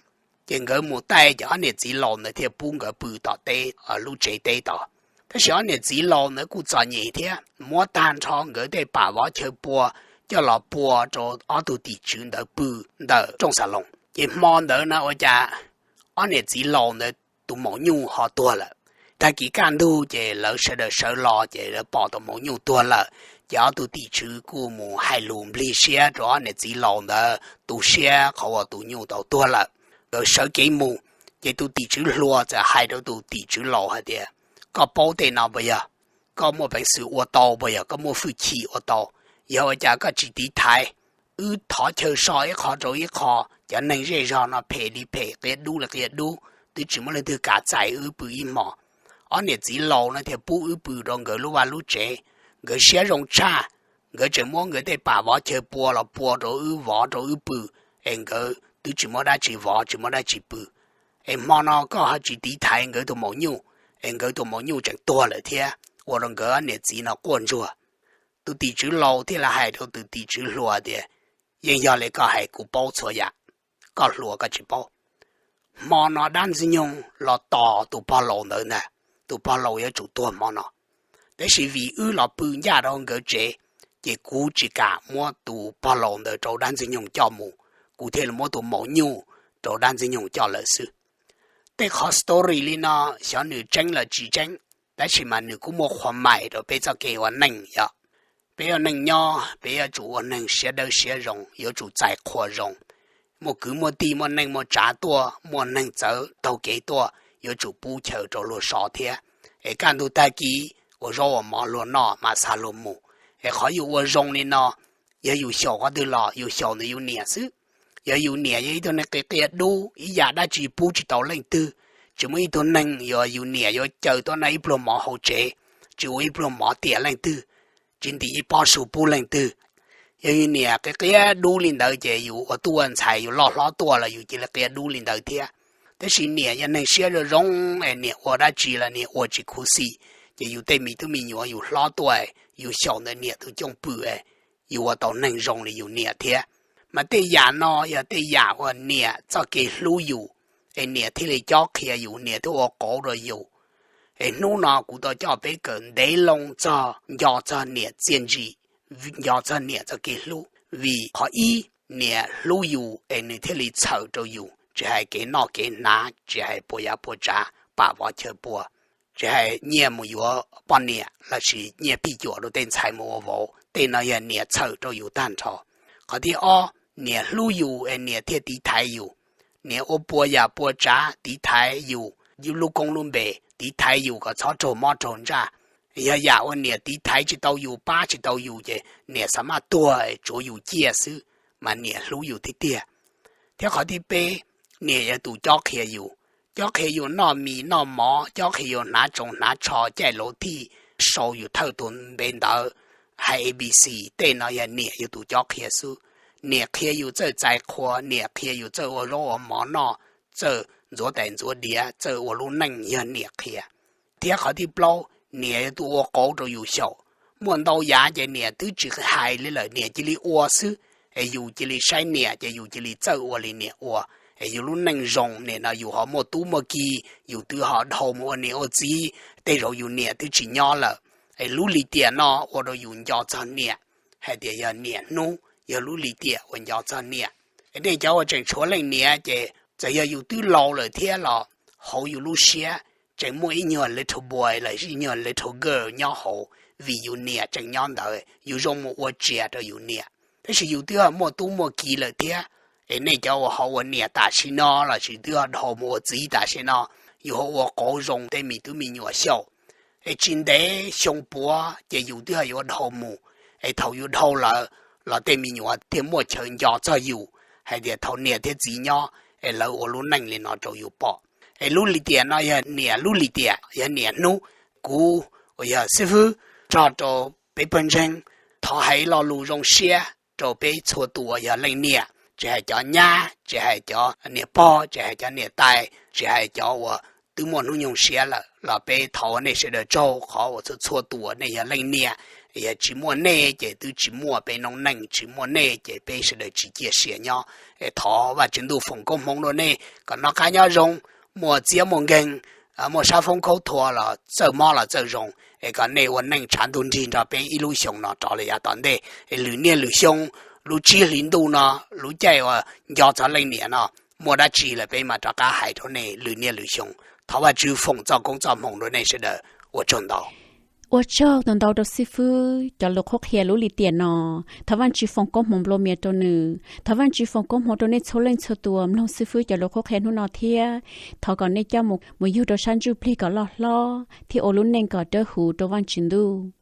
Ces nkawd mus taij ces ob niam txiv laus ntawd thiaj pub nkawd pw tom teb lub tsev teb tod. Tab sis ob niam txiv laus ntawd kuj txom nyem thiab, muab tag nrho nkawd tej pam vov chaw pua coj los pua rau ob tug tim tswv ntawd pw ntawm rooj xas loos. Ces hmo ntawd no ua cas ob niam txiv laus ntawd tus maum nyuj ho tuag lawm. Tag kis kaj ntug ces lawv sawv daws sawv los ces lawv pom tus maum nyuj tuag lawm. Ces ob tug tim tswv kuj mus hais lus nplig siab rau ob niam txiv laus ntawd tu siab qhov uas tus nyuj tau tuag lawm. Nkawd sawv kev mus, ces tus tim tswv hluas txawm hais rau tus tim tswv laus hais tias, koj paub tej no puas yog? Koj muaj peev xwm ua tau puas yog? Koj muaj hwj chim ua tau? Yog ua cas koj tsis tiv thaiv? Wb thov chaw so ib qho rau ib qho, cov neeg zej zog no phem li phem, qia dub li qia dub, twb tsis muaj leej twg kam txais wb pw ib hmos. Ob niam txiv laus no thiaj pub wb pw rau nkawd lub vaj lub tsev. Nkawd siab zoo tshaj, nkawd tseem muab nkawd tej pam vov chaw pua los pua rau wb vov rau wb pw, es nkawd twb tsis muaj dab tsi vov tsis muaj dab tsi pw. Es hmo no koj ho tsis tiv thaiv nkawd tus maum nyuj, es nkawd tus maum nyuj tseem tuag lawm thiab, ua rau nkawd ob niam txiv no quaj ntsuag. Tus tim tswv laus thiaj li hais rau tus tim tswv hluas tias, yeej yog li koj hais, kuv paub txhua yam, koj hluas koj tsis paub. Hmo no dab ntxwg nyoog los tos tus pog laus ntawd ntag, tus pog laus yuav tsum tuag hmo no. Tab sis vim wb los pw ncaj rau nkawd tsev, ces kuv tsis kam muab tus pog laus ntawd rau dab ntxwg nyoog coj mus, kuv thiaj li muab tus maum nyuj rau dab ntxwg nyoog coj lawm xwb. Tej qhov story li no, xyov nws tseeb los tsis tseeb, tab sis mas nws kuj muaj qhuas mais rau peb txoj kev ua neej yom. Peb ua neej nyob peb yuav tsum ua neeg siab dawb siab zoo, yuav tsum txais qhua zoo. Muaj kwv muaj tij, muaj neej muaj tsav tuaj, muaj neeg txawv taug kev tuaj, yuav tsum pub chaw rau luag so thiab. Es kaj ntug tag kis ua zaub ua mov luag noj, mam xa luag mus. Es qhov yus ua zoo li no, yog yus xyaum qhov twg los yus xyaum ntawm yus niam xwb. Yog yus niam yog ib tug neeg qia qia dub, ib yam dab tsi pub tsis tau leej twg, tsis muaj ib tug neeg yog yus niam yuav caw tuaj noj ib pluag mov hauv tsev, tsis ua ib pluag mov tiam leej twg, tsis ntim ib pob su pub leej twg. Yog yus niam qia qia dub li ntawd ces yus ua tub ua ntxhais yus loj hlob tuaj los yus cia li qia dub li ntawd thiab. Tab sis niam yog neeg siab zoo zoo, es niam ua dab tsi los niam ua tsis khuv xim, ces yus tej me tub me nyuam yus hlob tuaj, yus xyaum ntawm niam tus cooj pw, yus ua tau neeg zoo li yus niam thiab. Mas tej yam no yog tej yam uas niam txoj kev hlub yus, es niam thiaj li cob qhia yus, niam thiaj ua qauv rau yus. Es hnub no kuv tau coj peb kawm ntev loo txog nco txog niam txiaj ntsig, nco txog niam txoj kev hlub. Vim qhov ib, niam hlub yus es nws thiaj li txhawm rau yus, tsis hais kev noj kev hnav, tsis hais puas yav puas tsav, pam vov chaw pua, tsis hais nyiaj mus yuav poj niam lossis nyiaj phij cuam rau tej ntxhais mus ua vauv, tej no yog niam txhawm rau yus tag nrho. Qhov thib ob, niam hlub yus es niam thiaj tiv thaiv yus. Niam ua puas yam puas tsav tiv thaiv yus, yus lub koob lub npe, tiv thaiv yus kom txhob raug mob raug ntsaj. Yog yam uas niam tiv thaiv tsis tau yus, pab tsis tau yus ces niam xav maj tuag tsuav yus ciaj xwb, mas niam hlub yus tiag tiag. Thiab qhov thib peb, niam yog tus cob qhia yus, cob qhia yus noj mis noj mov, cob qhia yus hnav tsoos hnav tsho, caij lauv thij, sau yus thawj tus npe ntawv, hais A B C, tej no yog niam yog tus cob qhia xwb. Niam qhia yus txawj txais qhua, niam qhia yus txawj ua zaub ua mov noj, txawj ntxuav tais ntxuav diav, txawj ua lub neej yog niam qhia. Thiab qhov thib plaub, niam yog tus ua qauv rau yus xyaum. Muaj ntau yav ces niam twb tsis hais li lawm, niam cia li ua xwb. Es yus cia li saib niam ces yus cia li txawj ua li niam ua. Es yus lub neej zoo nim no yus ho muaj tub muaj ki, yus twb ho dhau mus ua niam ua txiv, tej zaum yus niam twb tsis nyob lawm. Es lub lim tiam no ua rau yus nco txog niam, hais tias yog niam hnub, yog lub lim tiam uas nco txog niam. Es nej cov uas tseem tshuav leej niam ces Txawm yog yus twb laus lawm thiab los hauv yus lub siab tseem muaj ib nyuag little boy los sis ib nyuag little girl nyob hauv, vim yus niam tseem nyob ntawd, yus zoo mus ua tsiaj rau yus niam. Tab sis yus twb ho muaj tub muaj kiv lawm thiab, es nej cov uas ho ua niam tam sim no los sis twb ho dhau mus ua txiv tam sim no, yus ho ua qauv zoo tej me tub me nyuam xyaum. Es tsis ntev xyoo puav ces yus twb ho yuav dhau mus, es thaum yus dhau lawm los tej me nyuam thiaj muaj chaw nco txog yus hais tias thaum niam thiab txiv nyob es lawv ua lub neej li no rau yus pom. Es lub lim tiam no yog niam lub lim tiam, yog niam hnub. Kuv uas yog xib fwb tso rau peb pawg ntseeg, thov hais lo lus zoo siab rau peb txhua tus uas yog leej niam, tsis hais cov nyab, tsis hais cov niam pog, tsis hais cov niam tais, tsis hais cov uas twb muaj hnub nyoog siab lawm los peb thov ua nej sawv daws tsaug qhov uas txhua txhua tus uas nej yog leej niam. Yog tsis muaj nej ces twb tsis muaj peb noob neej, tsis muaj nej ces peb sawv daws tsis cia siab nyob. Es thov Vajtswv ntuj foom koob hmoov rau nej kom noj qab nyob zoo, muaj txiab muaj nkeeg, muaj sab foob khaub thuas los txawj mob los txawj zoo, es kom nej ua neej tshav ntuj nrig nrog peb ib lub xyoos no rov los yav tom ntej, es lwm niaj lwm xyoo, lub tsib hlis ntuj no, lub caij uas nco txog leej niam no, muaj dab tsi lawm peb mam rov qab hais rau nej lwm niaj lwm xyoo. Thov Vajtswv foom txoj koob txoj hmoov rau nej sawv daws. Ua tsaug ntau. Ua tsaug ntau ntau rau xib fwb cov lus qhuab qhia lub lim tiam no. Thov Vajtswv foom koob hmoov nplua mias rau nws. Thov Vajtswv foom koob hmoov rau nej txhua leej txhua tus mloog xib fwb cov lus qhuab qhia hnub no thiab. Thov kom nej coj mus, mus yug rau sab ntsuj plig kom loj hlob thiab ua lub neej kom dawb huv rau Vajtswv ntuj.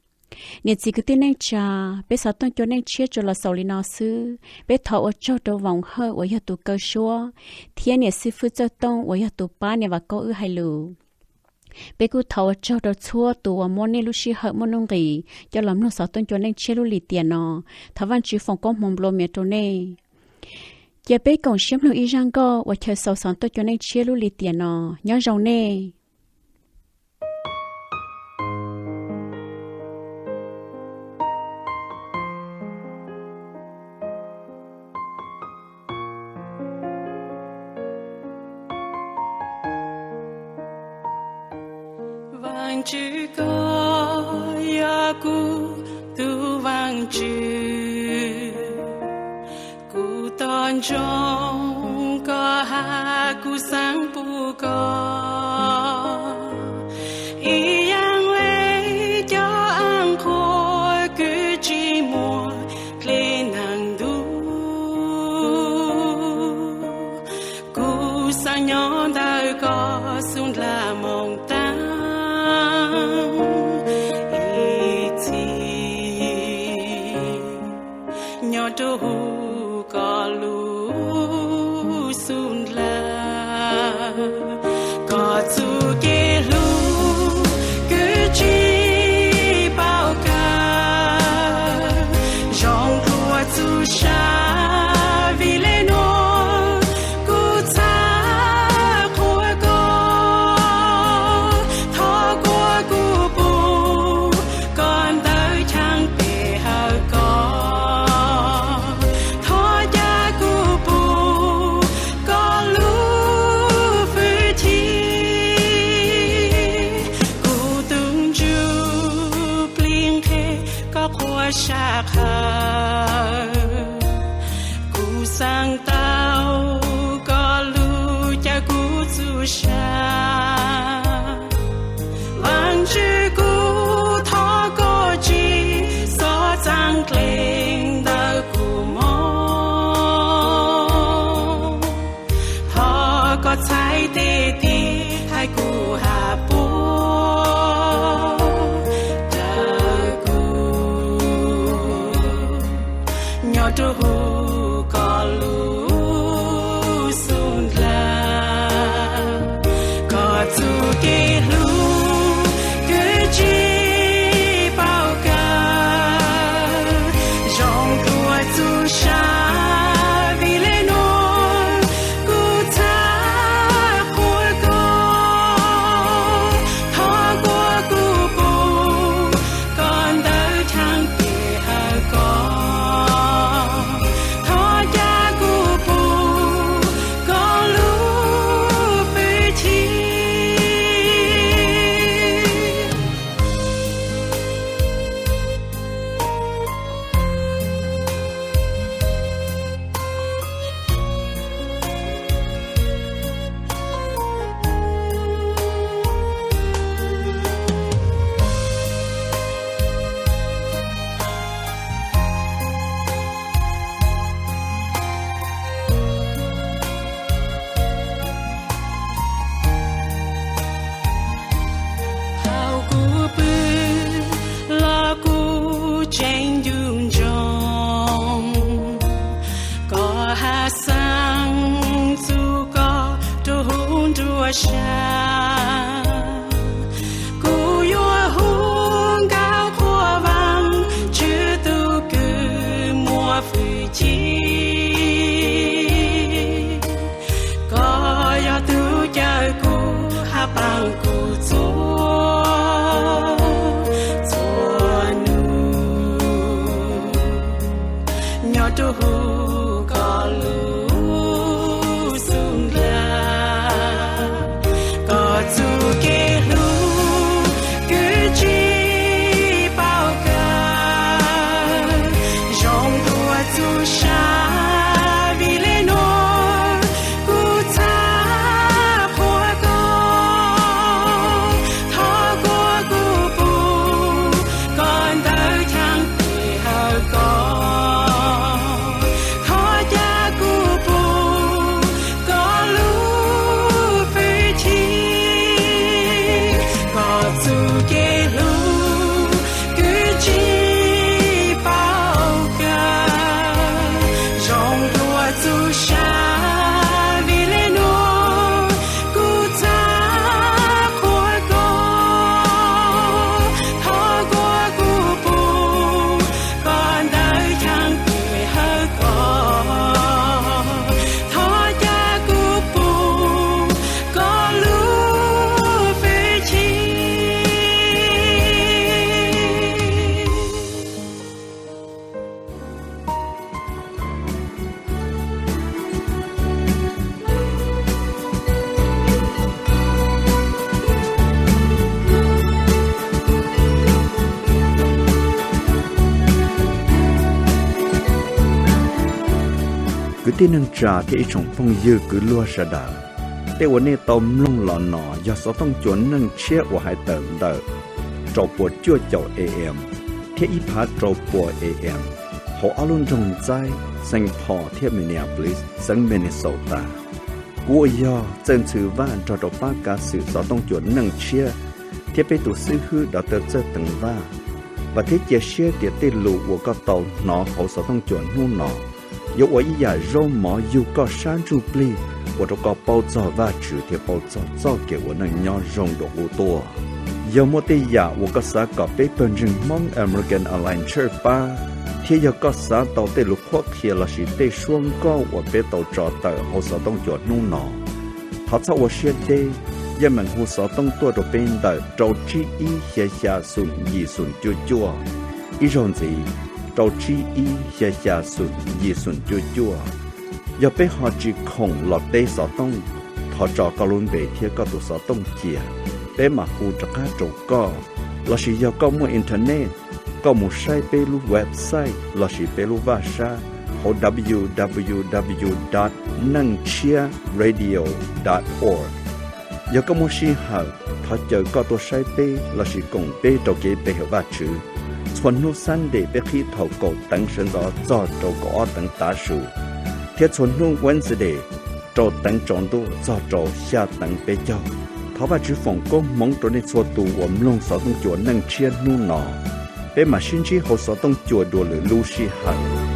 Niam txiv kwv tij neej tsa, peb xov tooj cua neej tshiab tsuas los xaus li no xwb. Peb thov ua tsaug rau Voos Hawj uas yog tus kaw suab, thiab niam xib fwb Txawj Tooj uas yog tus pab niam Vam Kaub wb hais lus. Peb kuj thov ua tsaug rau txhua tus uas muab nej lub sij hawm muaj nuj nqis coj los mloog xov tooj cua neej tshiab lub lim tiam no. Thov Vajtswv foom koob hmoov nplua mias rau nej. Cia peb koom siab mloog ib zaj nkauj uas chaw xaus xov tooj cua neej tshiab lub lim tiam no. Nyob zoo nej. Vaajtswv, koj yog kuv tus Vaajtswv, kuv tos ntsoov koj hab kuv xaav pum koj. Ib yaam le cov aaj qhuas kws tsi muaj dlej naag ntuj, kuv xaav nyob ntawm koj xub ndlaag moog taag ib txhis. Nyob rua huv koj lub xub ndlaag, koj txuj kev hlub kws tsi paub kawg, zoo dlua txuj sa. Vim le nuav kuv txhaj qhuas koj, thov kuas kuv pum koj ntawv chaang pem hawm koj, thov ca kuv pum koj lub fwj chim. Kuv tug ntsuj plig nqhe koj qhuas sab qhawv, kuv xaav tau koj lub caw kuv txuj sa. Vaajtswv, kuv thov koj tsi xob txaam dleeg ntawm kuv moog, thov koj txhais tes tig thaij kuv hab puab dlawg kuv, nyob rua huv koj lub Tib neeg tsa thiab ib tsoom phooj ywg kwv luag sawv daws, tej uas nej tau mloog los no yog xov tooj cua neej tshiab uas hais tawm ntawm rau puas cuaj caum A M thiab ib phav rau puas A M hauv ob lub nroog ntxaib Saint Paul thiab Minneapolis, xeev Minnesota. Kuv uas yog Txawj Ntxhw Vaj nrog rau pab kav xwm xov tooj cua neej tshiab thiab peb tus xib hwb Dr. Txawj Teev Vaj, vam thiab cia siab tias tej lus uas koj tau hnov hauv xov tooj cua hnub no yuav ua ib yam zaub mov yug koj sab ntsuj plig, ua rau koj paub txog Vajtswv thiab paub txog txoj kev ua neej nyob zoo dua qub tuaj. Yog muaj tej yam uas koj xav kom peb pawg ntseeg Hmoob American Online Church pab, thiab yog koj xav tau tej lus qhuab qhia lossis tej suab nkauj uas peb tau tso tawm hauv xov tooj cua hnub no, thov txhob ua siab deb, yeej meem hu xov tooj tuaj rau peb ntawm rau tsib ib xya xya xoom yim xoom cuaj cuaj. Ib zaug ntxiv, rau tsib ib xya xya xoom yim xoom cuaj cuaj. Yog peb ho tsis khoom los teb xov tooj, thov tso koj lub npe thiab koj tus xov tooj cia, peb mam hu rov qab rau koj. Lossis yog koj muaj internet, koj mus saib peb lub website lossis peb lub vaj sab hauv www dot neejtshiabradio dot org. Yog koj muaj sij hawm, thov caw koj tuaj saib peb lossis koom peb rau kev pe hawm Vajtswv. Txhua hnub Sunday peb qhib thaum kaum teev sawv ntxov txog rau kaum ob teev tav su, thiab txhua hnub Wednesday rau teev tsaus ntuj txog rau xya teev peb caug. Thov Vajtswv foom koob hmoov rau nej txhua tus uas mloog xov tooj cua neej tshiab hnub no. Peb mam sib ntsib hauv xov tooj cua dua lwm lub sij hawm.